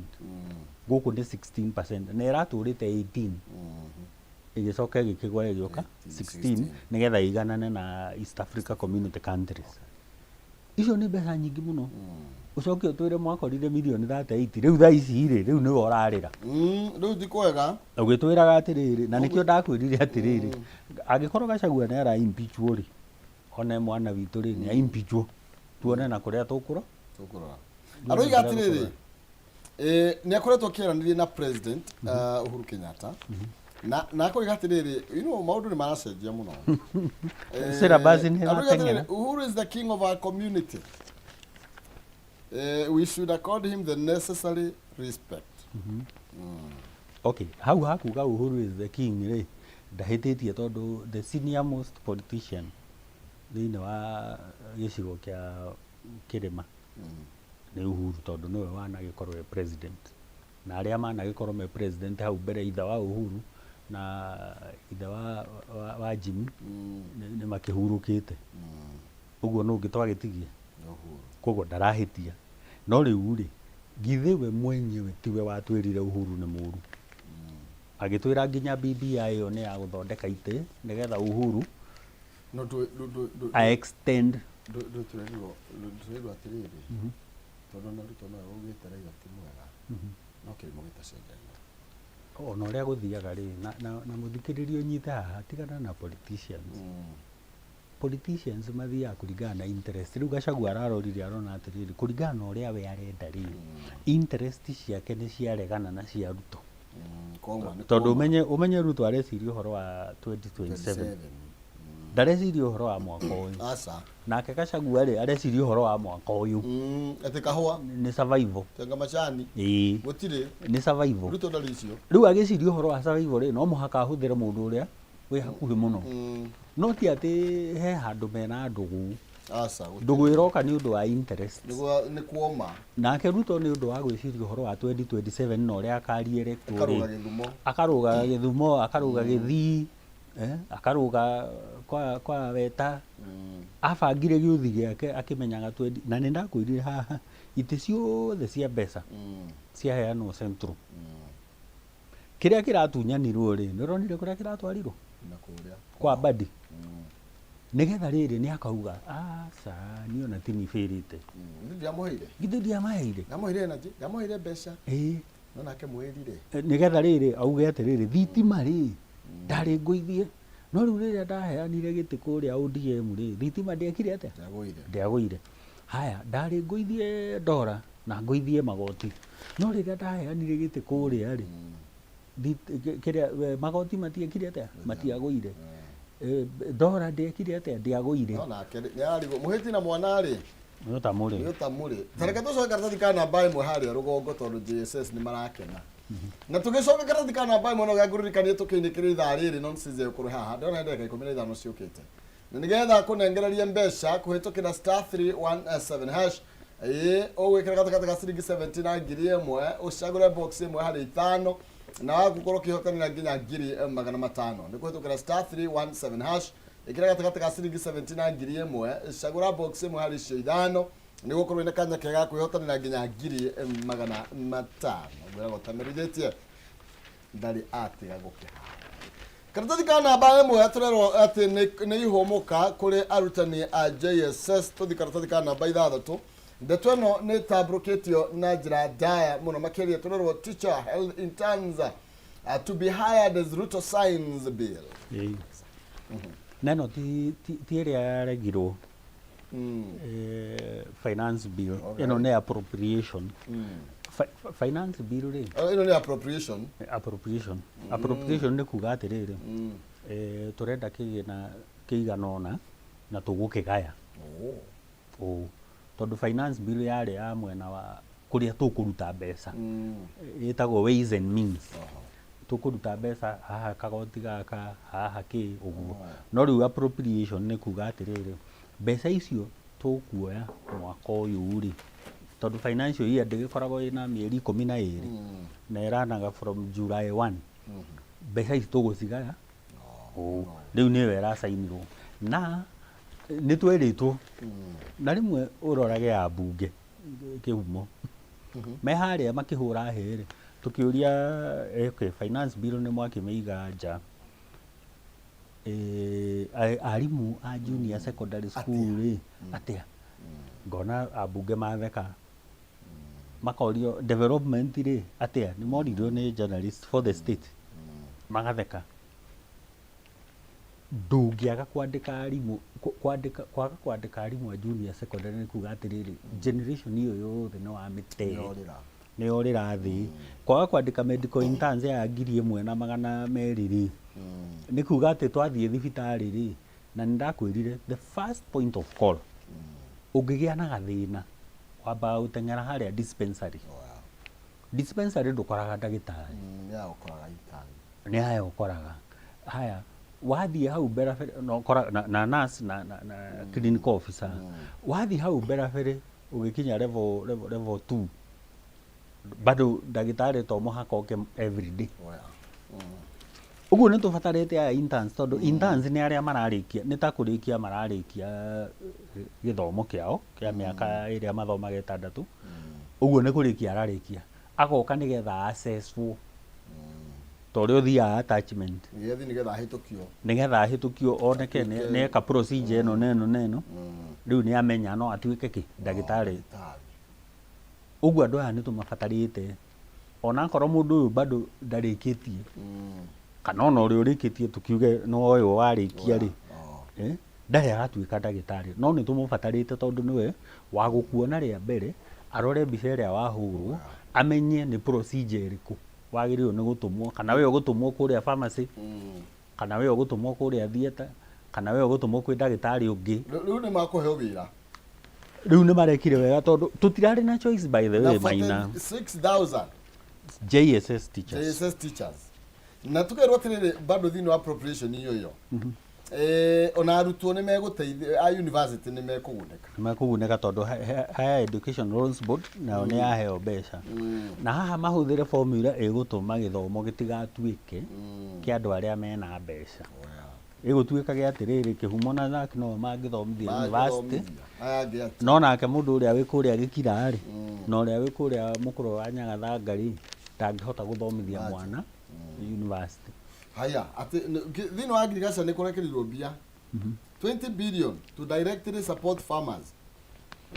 Gũkũ nĩ 16% na ĩratũrĩte 18, ĩgĩcoka ĩgĩkĩgwa ĩgĩũka 16 nĩgetha ĩiganane na East Africa Community countries. Icio nĩ mbeca nyingĩ mũno. Ũcoke ũtwĩre mwakorire mirioni 38 rĩu thaa ici rĩ, rĩu nĩwe ũrarĩra. Rĩu ti kwega. Ũgĩtwĩraga atĩrĩrĩ, na nĩkĩo ndakwĩrire atĩrĩrĩ, angĩkorwo Gachagua nĩ ara impeachwo rĩ, one mwana witũ rĩ, nĩ impeachwo, tuone na kũrĩa tũkũro. Tũkũrora. Aroiga atĩrĩrĩ, nĩ akoretwo akĩaranĩria na President Uhuru Kenyatta na akoiga atĩrĩrĩ, maũndũ nĩ maracenjia mũno. Syllabus nĩ Aroiga ĩrateng'era. atĩrĩrĩ, "Uhuru is the king of our community. We should accord him the necessary respect." Okay, hau hakuga Uhuru is the king rĩ, ndahĩtĩtie, tondũ the senior most politician thĩinĩ wa gĩcigo kĩa kĩrĩma nĩ Uhuru, tondũ nĩwe wanagĩkorwo e president, na arĩa managĩkorwo me president hau mbere, ithe wa Uhuru na ithe wa Jimmy, nĩ makĩhurũkĩte. Ũguo nũ ũngĩ twagĩtigia? Uhuru. Koguo ndarahĩtia. No rĩu rĩ, githĩ we mwenyewe tiwe watwĩrire Uhuru nĩ mũru, agĩtwĩra nginya BBI ĩyo nĩ ya gũthondeka itĩ nĩgetha Uhuru No ndũ ndũ ndũ a extend. Ndũ tũrerirwo atĩrĩrĩ, tondũ na Ruto nowe augĩte Raila ti mwega, no kĩrĩmo gĩtacenjagia. Ona ũrĩa gũthiaga rĩ, na mũthikĩrĩrio nyite haha, tigana na politicians. Politicians mathiaga kũringana na interest. Rĩu Gachagua ararorire arona atĩrĩrĩ, kũringana na ũrĩa we arenda rĩ, interest ciake nĩ ciaregana na cia Ruto. Koma nĩ Tondũ kũma. ũmenye Ruto areciria ũhoro wa 2027. 27. Ndareciria ũhoro wa mwaka ũyũ. Aca. Nake Gachagua rĩ, areciria ũhoro wa mwaka ũyũ. Atĩ kahũa. Nĩ survival. Tenga macani. Ĩĩ. Gũtirĩ. Nĩ survival. Ruto ndarĩ icio. Rĩu agĩciria ũhoro wa survival rĩ, no mũhaka ahũthĩre mũndũ ũrĩa wĩ hakuhĩ mũno, no ti atĩ he handũ mena ndũgũ. Aca, gũtirĩ. Ndũgũ ĩroka nĩ ũndũ wa interest. Nĩ kuoma. Nake Ruto nĩ ũndũ wa gwĩciria ũhoro wa 2027 na ũrĩa akarierektwo. Akarũga rĩ, Gĩthumo. Akarũga Gĩthumo, akarũga Gĩthii, akarũga kwa Weta. Abangire gĩũthi gĩake akĩmenyaga 20, na nĩ ndakwĩrire haha itĩ ciothe cia mbeca ciaheanwo Central. Kĩrĩa kĩratunyanirwo rĩ, nĩ ũronire kũrĩa kĩratwarirwo? Na kũrĩa. Kwa Mbadi. Nĩgetha rĩrĩ nĩ akauga aca niĩ ona ti nibĩrĩte. Ndiamũheire. Githĩ ndiamaheire? Ndamuheire energy, ndamuheire mbeca. Ĩĩ. No nake mwĩrire. Nĩgetha rĩrĩ auge atĩrĩrĩ, thitima rĩ ndarĩ ngũithie, no rĩu rĩrĩa ndaheanire gĩtĩ kũrĩa ODM rĩ, thitima ndĩekire atĩa? Ndĩagũire. Ndĩagũire. Haya, ndarĩ ngũithie ndora na ngũithie magoti, no rĩrĩa ndaheanire gĩtĩ kũrĩa rĩ, kĩrĩa magoti matiekire atĩa? Matiagũire. Ndora ndĩekire atĩa? Ndĩagũire. No nake nĩ ararigwo mũhĩti na mwana rĩ. Nĩ ũtamũrĩ. Nĩ ũtamũrĩ. Ta reke tũcoke karatathi ka namba 1 harĩa rũgongo tondũ JSS nĩ marakena. Na tũgĩcoka karatathi ka namba 1 no gĩakũririkanie tũkĩinĩkĩrĩria ithaa rĩrĩ nonsense ĩgũkorwo haha. Ndĩrona ndagĩka 15 ciũkĩte. Na nĩgetha kũnengereria mbeca kũhĩtũkĩra star 317 hash, ĩĩ ũgwĩkĩra gatagatĩ ka ciringi 70 na 1000, ũcagũre box 1 harĩ 5 na waku ũkorwo ũkĩhotanĩra nginya 500,000. Nĩ kũhĩtũkĩra star 317 hash, ĩkĩra gatagatĩ ka ciringi 70 na 1000, cagũra box 1 harĩ icio 5, nĩguo ũkorwo wĩna kanya kega ga kwĩhotanĩra nginya 500,000. Ngwĩraga ũtamerithĩtie ndarĩ atiga gũkĩhara. Karatathi ka namba 1 tũrerwo atĩ nĩ ihũmũka kũrĩ arutani a JSS. Tũthi karatathi ka namba 6. Ndeto ĩno nĩ ĩtambũrũkĩtio na njĩra ndaya mũno makĩria. Tũrerwo teacher health interns to be hired as Ruto signs bill. Na ĩno ti ĩrĩa yaregirwo finance bill. Ĩno nĩ appropriation. Finance bill rĩ. Ĩno nĩ appropriation. Appropriation. Appropriation nĩ kuga atĩrĩrĩ, tũrenda kĩgĩna kĩigana ũna na tũgũkĩgaya. Ũũ. Tondũ finance bill yarĩ ya mwena wa kũrĩa tũkũruta mbeca. Ĩtagwo ways and means. Tũkũruta mbeca haha kagoti gaka, haha kĩ ũguo. No rĩu appropriation nĩ kuga atĩrĩrĩ, mbeca icio tũkuoya mwaka ũyũ rĩ, tondũ financial year ndĩgĩkoragwo ĩna mĩeri 12 na ĩranaga from July 1. Mbeca ici tũgũcigaya ũũ. Rĩu nĩyo ĩracainirwo na nĩ twerĩtwo na rĩmwe ũrorage ambunge kĩhumo me harĩa makĩhũra hĩ rĩ, tũkĩũria okay, finance bill nĩ mwakĩmĩiga nja, arimũ a junior secondary school rĩ atĩa? Ngona ambunge matheka, makorio development rĩ atĩa? Nĩ moririo nĩ journalist for the state, magatheka. Ndũngĩaga kwandĩka arimũ, kwandĩka, kwaga kwandĩka arimũ a junior secondary nĩ kuga atĩrĩrĩ, generation ĩyo yothe nĩ wamĩte, nĩ yorĩra thĩ. Kwaga kwandĩka medical interns ya 1,200 rĩ, nĩ kuga atĩ twathiĩ thibitarĩ rĩ, na nĩ ndakwĩrire the first point of call, ũngĩgĩa na gathĩna wambaga gũteng'era harĩa dispensary. Dispensary ndũkoraga ndagĩtarĩ, nĩ haya ũkoraga. Haya, wathiĩ hau mbere no ũkora na nurse na clinical officer. Wathiĩ hau mbere ũgĩkinya level 2, bado ndagĩtarĩ to mũhaka oke every day. Ũguo nĩ tũbatarĩte aya interns, tondũ interns nĩ arĩa mararĩkia, nĩ ta kũrĩkia mararĩkia gĩthomo kĩao kĩa mĩaka ĩrĩa mathomaga 6. Ũguo nĩ kũrĩkia ararĩkia, agoka nĩgetha assesswo ta ũrĩa ũthiaga attachment, nĩgetha ahĩtũkio, nĩgetha ahĩtũkio oneke nĩeka procedure ĩno na ĩno na ĩno, rĩu nĩ amenya no atuĩke kĩ ndagĩtarĩ. Ũguo andũ aya nĩ tũmabatarĩte, onakorwo mũndũ ũyũ bado ndarĩkĩtie, kana ona ũrĩa ũrĩkĩtie tũkiuge nĩ ũyũ warĩkia rĩ, ndarĩ aratuĩka ndagĩtarĩ, no nĩ tũmũbatarĩte tondũ nĩwe wa gũkuona rĩa mbere, arore mbica ĩrĩa wahũrwo, amenye nĩ procedure ĩrĩkũ wagĩrĩirwo nĩ gũtũmwo, kana we ũgũtũmwo kũrĩa pharmacy, kana we ũgũtũmwo kũrĩa theatre, kana we ũgũtũmwo kwĩ ndagĩtarĩ ũngĩ. Rĩu nĩ makũheo wĩra. Rĩu nĩ marekire wega tondũ tũtirarĩ na choice, by the way, Maina. 6000 JSS teachers. JSS teachers. Na tukerwo atĩrĩrĩ, bado thĩinĩ wa appropriation iyo ĩyo, ona arutwo nĩ megũteithio a university nĩ mekũgunĩka. Nĩ mekũgunĩka tondũ Higher Education Loans Board nayo nĩ yaheo mbeca, na haha mahũthĩre formula ĩgũtũma gĩthomo gĩtigatuĩke kĩa andũ arĩa mena mbeca, ĩgũtuĩka gĩa atĩrĩrĩ, kĩhumo na Zack no mangĩthomithia university, Aya angĩ atĩ no nake mũndũ ũrĩa wĩ kũrĩa gĩkira rĩ, na ũrĩa wĩ kũrĩa mũkũrũ wa Nyagathanga rĩ, ndangĩhota gũthomithia mwana university. Haya, atĩ thĩinĩ wa agriculture nĩ kũrekerirwo mbia. 20 billion to directly support farmers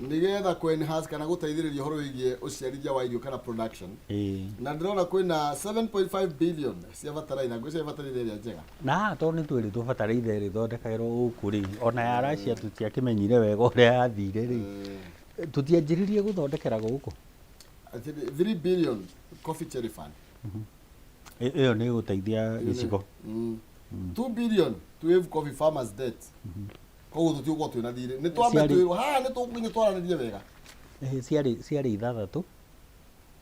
nigetha kũ enhance kana gũteithĩrĩria ũhoro wĩgiĩ ũciarithia wa irio kana production. Na ndĩrona kwĩna 7.5 billion cia bataraitha, ngwĩciria bataraitha ĩrĩa njega. Na haha tondũ nĩ twĩrĩtwo bataraitha ĩrĩthondekagĩrwo gũkũ rĩ, ona ya Russia tũtiakĩmenyire wega ũrĩa yathire rĩ, tũtianjĩrĩrie gũthondekera gũkũ. Atĩ 3 billion coffee cherry fund. Ĩyo nĩ ĩgũteithia gĩcigo. 2 billion to waive coffee farmers debt. Koguo tũtigũkorwo twĩna thirĩ, nĩ twambe twĩrwo haha nĩ tũkũnginya twaranĩrie wega. Ciarĩ 6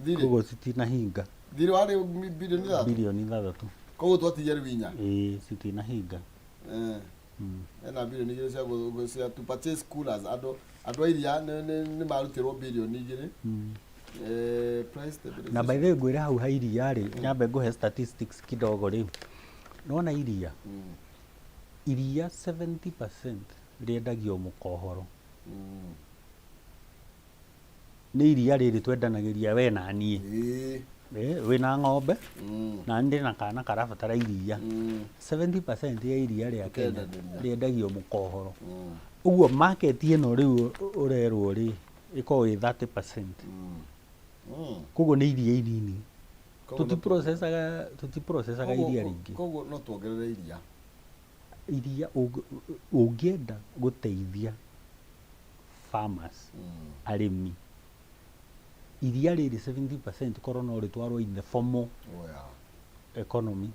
thirĩ. Koguo citinahinga. Thirĩ warĩ bilioni 6. Bilioni 6. Koguo twatigia rĩu 4. Ĩĩ, citinahinga. Ena bilioni 2 cia to purchase coolers. Andũ a iria nĩ marutirwo bilioni 2. Price stabilization. Na by the way, ngwĩre hau ha iria rĩ, nyambe ngũhe statistics kidogo rĩ, nona iria, iria 70% rĩendagio mũkohoro. Nĩ iria rĩrĩ twendanagĩria we na niĩ. Wĩna ng'ombe na ndĩ na kana karabatara iria. 70% ya iria rĩa Kenya Ũkendanĩria. rĩendagio mũkohoro. Ũguo market ĩno rĩu ũrerwo rĩ, ĩkoragwo ĩ 30%. Koguo nĩ iria inini. Koguo no Tũtiprocesaga iria rĩingĩ. Koguo no tuongerere iria. Iria ũngĩenda gũteithia farmers, arĩmi, iria rĩrĩ 70% korwo no rĩtwarwo in the formal Oh, yeah. economy,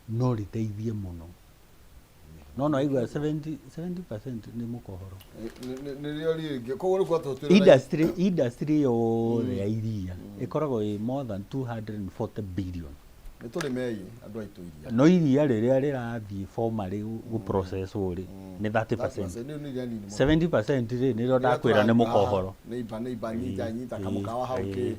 no rĩteithie mũno. No aigua 70% nĩ mũkohoro. Nĩrĩo rĩngĩ, koguo rĩu kwatũ twĩna Industry yothe ya iria ĩkoragwo ĩ more than 240 billion. Nĩ tũrĩmei andũ aitũ iria. No iria rĩrĩa rĩrathiĩ formally gũprocesswo rĩ, nĩ 30%. Nĩ nĩ iria nini mũno. 70% rĩ, nĩrĩo ndakwĩra nĩ mũkohoro. Nĩ iba nyita nyita kamũkawa hau kĩ.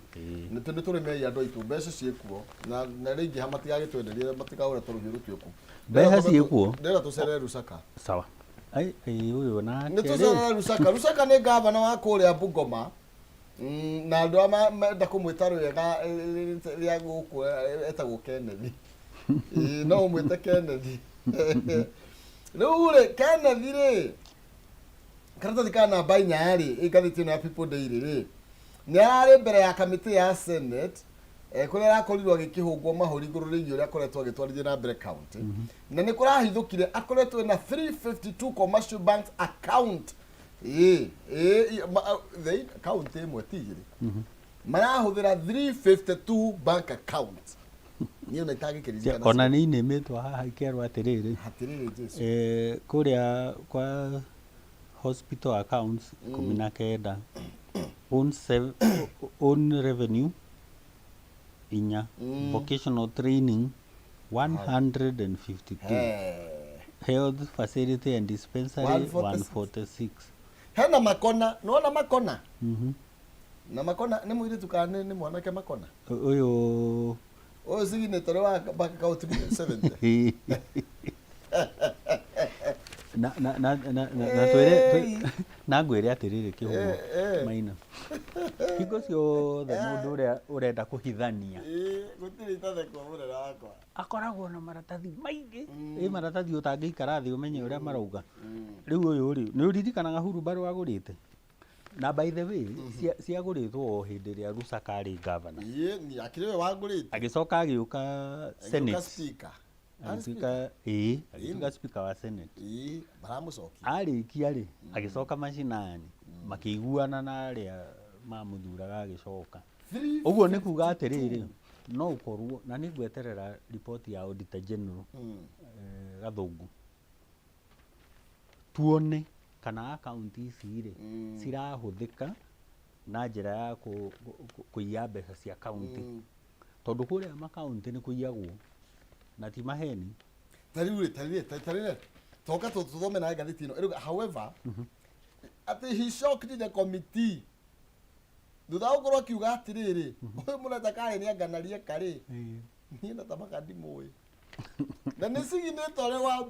Nĩ tũrĩmei andũ aitũ, mbeca ciĩkuo na rĩingĩ matigagĩtwenderie, matikaũra tũrũhiũ rũtuĩku. Mbeca ciĩkuo. Ndĩrenda tũcerere Lusaka. Sawa. Ai, ai, ũyũ nake Nĩ rĩ. tũcerere Lusaka. Lusaka nĩ gavana wa kũrĩa Bungoma. Na andũ arĩa menda kũmwĩta rwega rĩa gũkũ etagwo Kenneth. Ĩĩ, no ũmwĩte Kenneth. Rĩu rĩ, Kenneth rĩ, karatathi ka namba 4 rĩ, ĩ ngathĩti ĩno ya People Daily rĩ, nĩ ararĩ mbere ya kamĩtĩ ya Senate, kũrĩa arakorirwo agĩkĩhũngwo mahũri igũrũ rĩgiĩ ũrĩa akoretwo agĩtwarithia na mbere county. Na nĩ kũrahithũkire akoretwo na 352 commercial banks account. Ĩĩ, ĩĩ, county ĩmwe ti igĩrĩ. Marahũthĩra 352 bank account. Niĩ ona itangĩkĩririkana. Ona nĩ inĩmĩtwo haha ikerwo atĩrĩrĩ. Atĩrĩrĩ Jesu. Kũrĩa kwa hospital accounts 19, own revenue 4, vocational training 152, health facility and dispensary 146. 146. Hena makona, nĩwona makona? Na makona nĩ mũirĩtu kana nĩ mwanake makona? Ũyũ Ũyũ signatory wa bank account 70. Na twĩre na ngwĩre atĩrĩrĩ kĩhumo maina hingo ciothe mũndũ ũrĩa ũrenda kũhithania Ĩĩ, gũtirĩ itathekwo mũnene wakwa. Akoragwo na maratathi maingĩ, ĩ maratathi ũtangĩikara thĩ ũmenye ũrĩa marauga. Rĩu ũyũ rĩ, nĩ ũririkanaga hurumbarũ agũrĩte? Na by the way, ciagũrĩtwo o hĩndĩ ĩrĩa Lusaka arĩ governor. Ĩĩ, ni akĩrĩ we wangũrĩte. Agĩcoka agĩũka Agĩũka Senate. speaker. Agĩtuĩka, ĩĩ, agĩtuĩka speaker wa Senate. Ĩĩ, maramũcokia. Arĩkia rĩ, agĩcoka macinani, makĩiguana na arĩa mamũthuraga, agĩcoka. Ũguo nĩ kuga atĩrĩrĩ, no ũkorwo na nĩ ngweterera riboti ya Auditor General, Gathũngũ, tuone kana akaunti ici rĩ cirahũthĩka na njĩra ya kũiya mbeca cia kaunti, tondũ kũrĩa makaunti nĩ kũiyagwo na ti maheni. Ta rĩu rĩ, ta rĩu toka tũthome nawe ngathĩti ĩno. Ĩrauga, however, atĩ he shocked the committee thutha wa gũkorwo akiuga atĩrĩrĩ, ũyũ mũreta karĩ nĩ anganarie karĩ niĩ na tamaka ndimũĩ, na nĩ signatory wa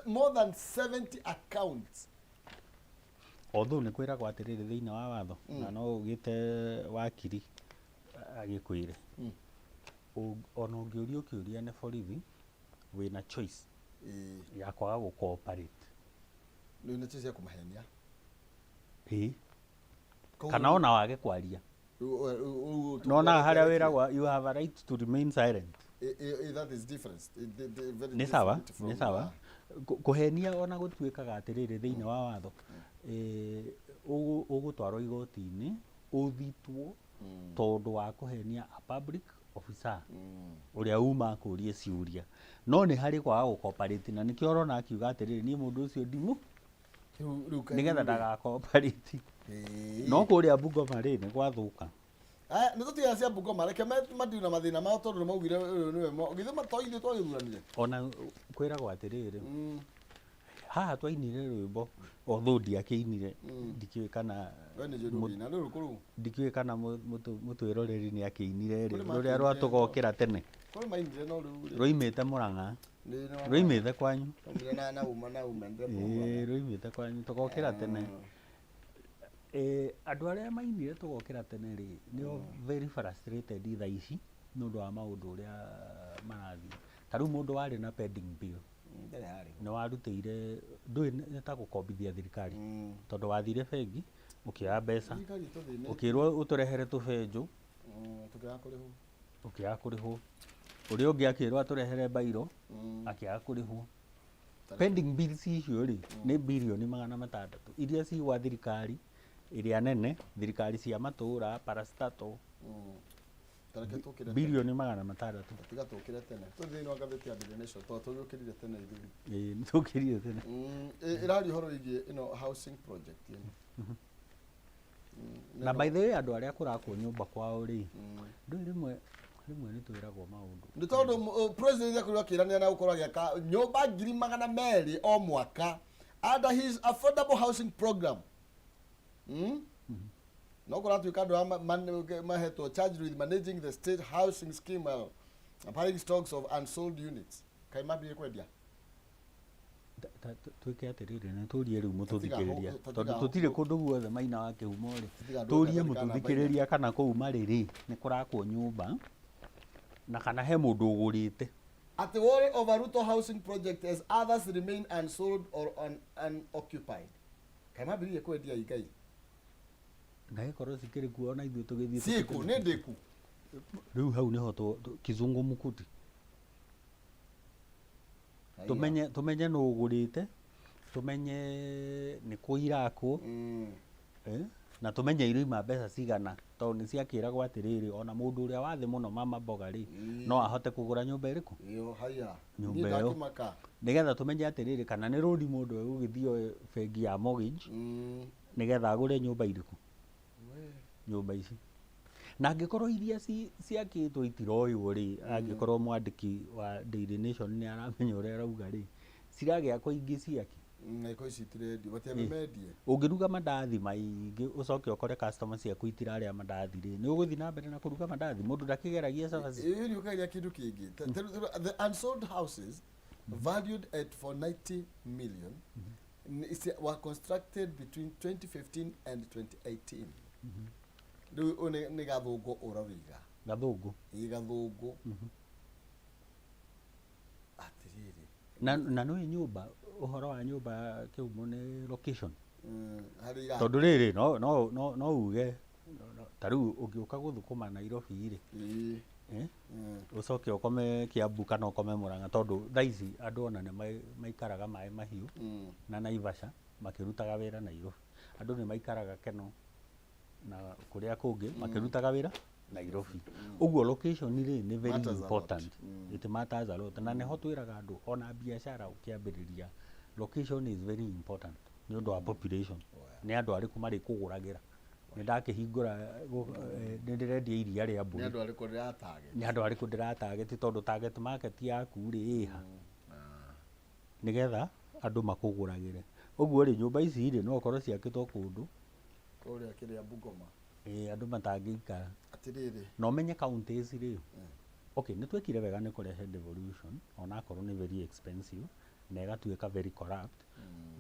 more than 70 accounts. Although nĩ kwĩragwo atĩrĩrĩ, thĩinĩ wa watho, na no ũgĩte wakiri agĩkwĩre, ona ũngĩũrio kĩũria nĩ borithi, wĩna choice ya kwaga gũ cooperate. Rĩu nĩcio cia kũmahenia. Ĩĩ. Koguo- Kana ona wage kwaria. Rĩu- Nona harĩa wĩragwo you have a right to remain silent. That is different. Very Nĩ sawa, different from, nĩ sawa. Kũhenia ona gũtuĩkaga atĩrĩrĩ thĩinĩ wa watho, ũgũtwarwo igoti-inĩ ũthitwo tondũ wa kũhenia a public officer ũrĩa uma akũrie ciũria. No nĩ harĩ kwaga gũ-cooperate na nĩkĩo ũrona akiuga atĩrĩrĩ niĩ mũndũ ũcio ndimũ Rĩu nĩgetha ndaga-cooperate. Ĩĩ. No kũrĩa Bungoma rĩ nĩ gwathũka. Aya, nĩ tũtigana cia Bungoma, reke mandiu na mathĩna mao tondũ nĩ maugire ũyũ nĩwe githĩ to ithuĩ twagĩthuranire. Ona kwĩragwo atĩrĩrĩ, haha twainire rwĩmbo although ndiakĩinire, ndikĩũĩ kana We nĩ njũĩ ndũngĩina rĩu rũkũrũ. ndikĩũĩ kana mũtwĩroreri nĩ akĩinire rĩ Kũrĩ rũrĩa makĩinire, rwatũgokĩra tene. Kũrĩ mainire no rĩu rĩ. Rũimĩte Mũrang'a. Nĩ nĩ Rũimĩte kwanyu. Rũimire na uma na umende Ĩĩ, rũimĩte kwanyu tũgokĩra tene. Andũ arĩa mainire tũgokĩra tene rĩ nĩo very frustrated thaa ici nĩ ũndũ wa maũndũ ũrĩa marathiĩ. Ta rĩu mũndũ warĩ na pending bill Ndarĩ harĩ. nĩ warutĩire, ndũĩ nĩ ta gũkombithia thirikari tondũ wathire bengi ũkĩoya mbeca Thirikari ĩtũthĩnĩtie. ũkĩrwo ũtũrehere tũbenjũ Tũkĩaga kũrĩhwo. Ũkĩaga kũrĩhwo. Ũrĩa ũngĩ akĩrwo atũrehere bairo akĩaga kũrĩhwo. Pending bills icio rĩ nĩ birioni 600 iria ci gwa thirikari ĩrĩa nene, thirikari cia matũra, parastatal. Tareke tũkĩre tene. Birioni 600. Tiga tũkĩre tene. Tũthiĩ thĩinĩ wa ngathĩti ya Daily Nation tondũ tũgĩũkĩrire tene ithuĩ. Ĩĩ, nĩ tũkĩrire tene. Ĩraria ũhoro wĩgiĩ ĩno housing project ĩno. Na by the way andũ arĩa kũrakwo nyũmba kwao rĩ, ndũĩ rĩmwe rĩmwe nĩ twĩragwo maũndũ. Nĩ tondũ president akorirwo akĩranĩra na gũkorwo agĩaka nyũmba 200,000 o mwaka under his affordable housing program. No kũratuĩka andũ arĩa mahetwo charged with managing the state housing scheme piling stocks of unsold units. Kaĩ mambire kwendia? Twĩke atĩrĩrĩ, nĩ tũrie rĩu mũtũthikĩrĩria Tatiga tondũ tũtirĩ kũndũ guothe maina wa kĩhumo rĩ, Tiga andũ tũrie othe kana mũtũthikĩrĩria kana kũu marĩ rĩ nĩ kũrakwo nyũmba na kana he mũndũ ũgũrĩte. At the worry over Ruto housing project as others remain unsold or unoccupied. Kaĩ mambĩrĩirie kwendia igai? Na gĩkorwo cikĩrĩ kuo ona ithuĩ tũgĩthiĩ Ciĩku, tũkĩte- nĩ ndĩku. Rĩu hau nĩho kizungumkuti. Tũmenye nũ ũgũrĩte, tũmenye nĩ kũ irakwo, na tũmenye iroima mbeca cigana, tondũ nĩ ciakĩragwo atĩrĩrĩ ona mũndũ ũrĩa wa thĩ mũno mama mboga rĩ no ahote kũgũra nyũmba ĩrĩkũ? Ĩyo haya. Nyũmba Niĩ ĩyo. ndakĩmaka. Nĩgetha tũmenye atĩrĩrĩ kana nĩ rũni mũndũ egũgĩthiĩ oe bengi ya mortgage nĩgetha agũre nyũmba irĩkũ? Nyũmba ici. Na angĩkorwo iria ciakĩtwo itiroywo rĩ, angĩkorwo mwandĩki wa Daily Nation nĩ aramenya ũrĩa arauga rĩ, ciragĩakwo ingĩ ciake. Na iko ici itirendio, matiambe mendie. Ũngĩruga mandathi maingĩ ũcoke ũkore customer ciaku itirarĩa mandathi rĩ, nĩ ũgũthiĩ na mbere na kũruga mandathi? Mũndũ ndakĩgeragia cabaci. Ĩĩ nĩ ũkageria kĩndũ kĩngĩ. The unsold houses valued at 490 million were constructed between 2015 and 2018. Rĩu ũyũ nĩ Gathũngũ ũroiga. Gathũngũ. Ĩ Gathũngũ. Atĩrĩrĩ. Na nĩ nyũmba, ũhoro wa nyũmba kĩhumo nĩ location. Harĩ ira. Tondũ rĩrĩ no uge ta rĩu ũngĩũka gũthũkũma Nairobi rĩ, Ĩĩ. Ũcoke ũkome Kiambu kana ũkome Murang'a tondũ thaa ici andũ ona nĩ maikaraga maĩ mahiũ na Naivasha makĩrutaga wĩra Nairobi. Andũ nĩ maikaraga Keno na kũrĩa kũngĩ makĩrutaga wĩra Nairobi. Ũguo location rĩ nĩ very Matters a lot. important. It matters a lot. Na nĩho twĩraga andũ ona biacara ũkĩambĩrĩria location is very important nĩ ũndũ wa population. Nĩ andũ arĩkũ marĩkũgũragĩra? Nĩ ndakĩhingũra, nĩ ndĩrendia iria rĩa mbũri. Nĩ andũ arĩkũ ndĩratarget? Nĩ andũ arĩkũ ndĩratarget tondũ target market yaku rĩ ĩha. Nĩgetha andũ makũgũragĩre. Ũguo rĩ nyũmba ici rĩ no ũkorwo ciakĩtwo kũndũ Kũrĩa kĩrĩa Bungoma. Ĩĩ, andũ matangĩikara. Atĩrĩrĩ. Na ũmenye counties rĩ, okay, nĩ twekire wega nĩ kũrehe devolution onakorwo nĩ very expensive na ĩgatuĩka very corrupt,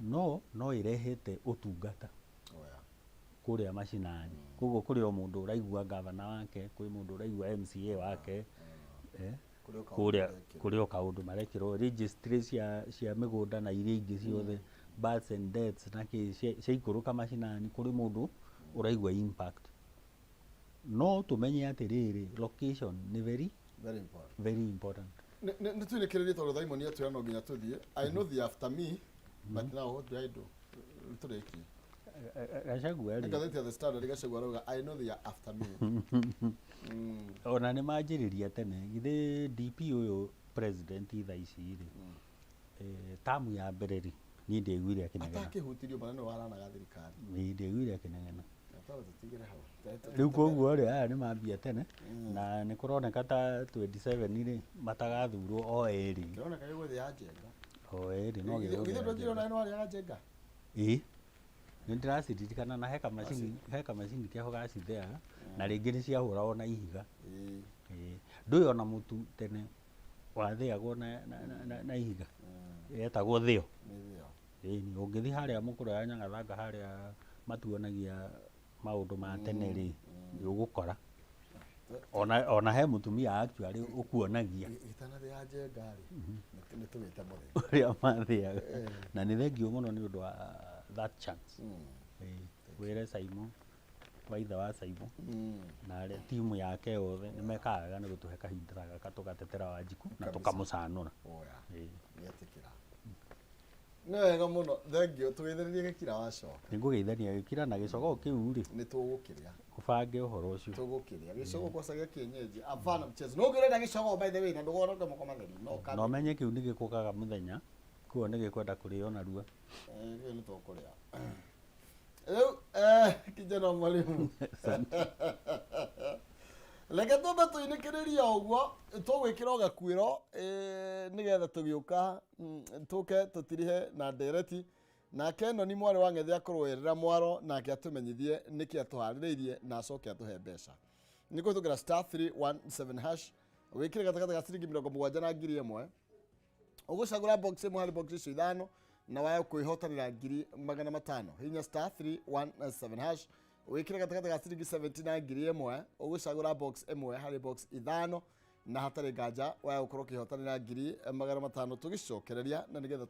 no ĩrehete ũtungata kũrĩa macinani. Koguo kũrĩ o mũndũ ũraigua gavana wake, kwĩ mũndũ ũraigua MCA wake, Kũrĩ o kaũndũ kũrĩa marekĩrwo. Kũrĩ o kaũndũ marekĩrwo registry cia mĩgũnda na iria ingĩ ciothe. Births and deaths na kĩ ciaikũrũka macinani kũrĩ mũndũ ũraigua impact. No tũmenye atĩrĩrĩ, location nĩ very Very important. Very important. Nĩ twinĩkĩrĩrie tondũ Thaimoni atwĩra no nginya tũthiĩ. I know the after me, but now what do I do? Tũrĩkie. Gachagua Nĩ rĩ, ngathĩti ya The Standard, Gachagua arauga, "I know they are after me." Ona nĩ manjĩrĩria tene. Githĩ DP ũyũ president thaa ici rĩ, tamu ya mbere rĩ, niĩ ndiaiguire akĩnegena. Atakĩhutirio mana nĩ waranaga thirikari. Niĩ ndiaiguire akĩnegena. Na twambe tũtigĩre hau. Rĩu koguo rĩ, aya nĩ mambia tene na nĩ kũroneka ta 27 rĩ matagathurwo o erĩ. Kĩroneka gĩgũthĩ ya njenga. O erĩ no Githĩ gĩgũthĩa ndwanjire njenga. ona nĩ warĩaga njenga? Ĩĩ, nĩ ndĩraciririkana na he kamacini keho gacitheaga na rĩngĩ nĩ ciahũragwo na ihiga. Ĩĩ. Ndũĩ ona mũtu tene wathĩagwo na ihiga yetagwo thĩo. Nĩ thĩo. Ĩni ũngĩthiĩ harĩa mũkũrũ ya Nyagathanga harĩa matuonagia maũndũ ma tene rĩ, nĩ ũgũkora ona he mũtumia actually ũkuonagia Gĩtanathĩ ya njenga rĩ, nĩ tũgĩte mũthenya. Ũrĩa mathĩaga na nĩ thengiũ mũno nĩ ũndũ wa that chance. Ĩĩ, wĩre Saimo waitha wa Saimo na arĩa timu yake yothe nĩ mekaga wega nĩ gũtũhe kahinda ta gaka tũgatetera Wanjiku na tũkamũcanũra. Oya. Ĩĩ. Nĩetĩkĩra. Nĩ wega mũno, thengiũ. Tũgeithĩrĩrie gĩkira wacoka. Nĩ ngũgeithania gĩkira na gĩcogoo kĩu rĩ. Nĩ tũgũkĩrĩa. Ũbange ũhoro ũcio. Tũgũkĩrĩa gĩcogoo kwaca gĩa kienyeji, avana mchezo no ũngĩrenda gĩcogoo, by the way, na ndũgona moko matheri no Na ũmenye kĩu nĩ gĩkũkaga mũthenya kuo nĩ gĩkwenda kũrĩo narua. Kĩu nĩ tũkũrĩa rĩu, kijana wa mwalimu. Reke tumbe tũinĩkĩrĩria ũguo tũgwĩkĩra o gakuĩro, nĩgetha tũgĩũka tũke tũtirihe na ndereti nake ĩno ni mwarĩ wa Ng'ethe akũrũĩrĩra mwaro nake atũmenyithie nĩkĩ atũharĩrĩirie na acoke atũhe mbeca. Nĩ kũhĩtũkĩra *317#, wĩkĩre gatagatĩ ga ciringi 70 na 1000, ũgũcagũra box ĩmwe harĩ box icio ithano na waya kwĩhotanĩra 500,000. Hinya *317# wĩkĩre gatagatĩ ga ciringi 70 na 1000, ũgũcagũra box ĩmwe harĩ box ithano na hatarĩ nganja waya gũkorwo ũkĩhotanĩra 500,000. Tũgĩcokereria na nĩgetha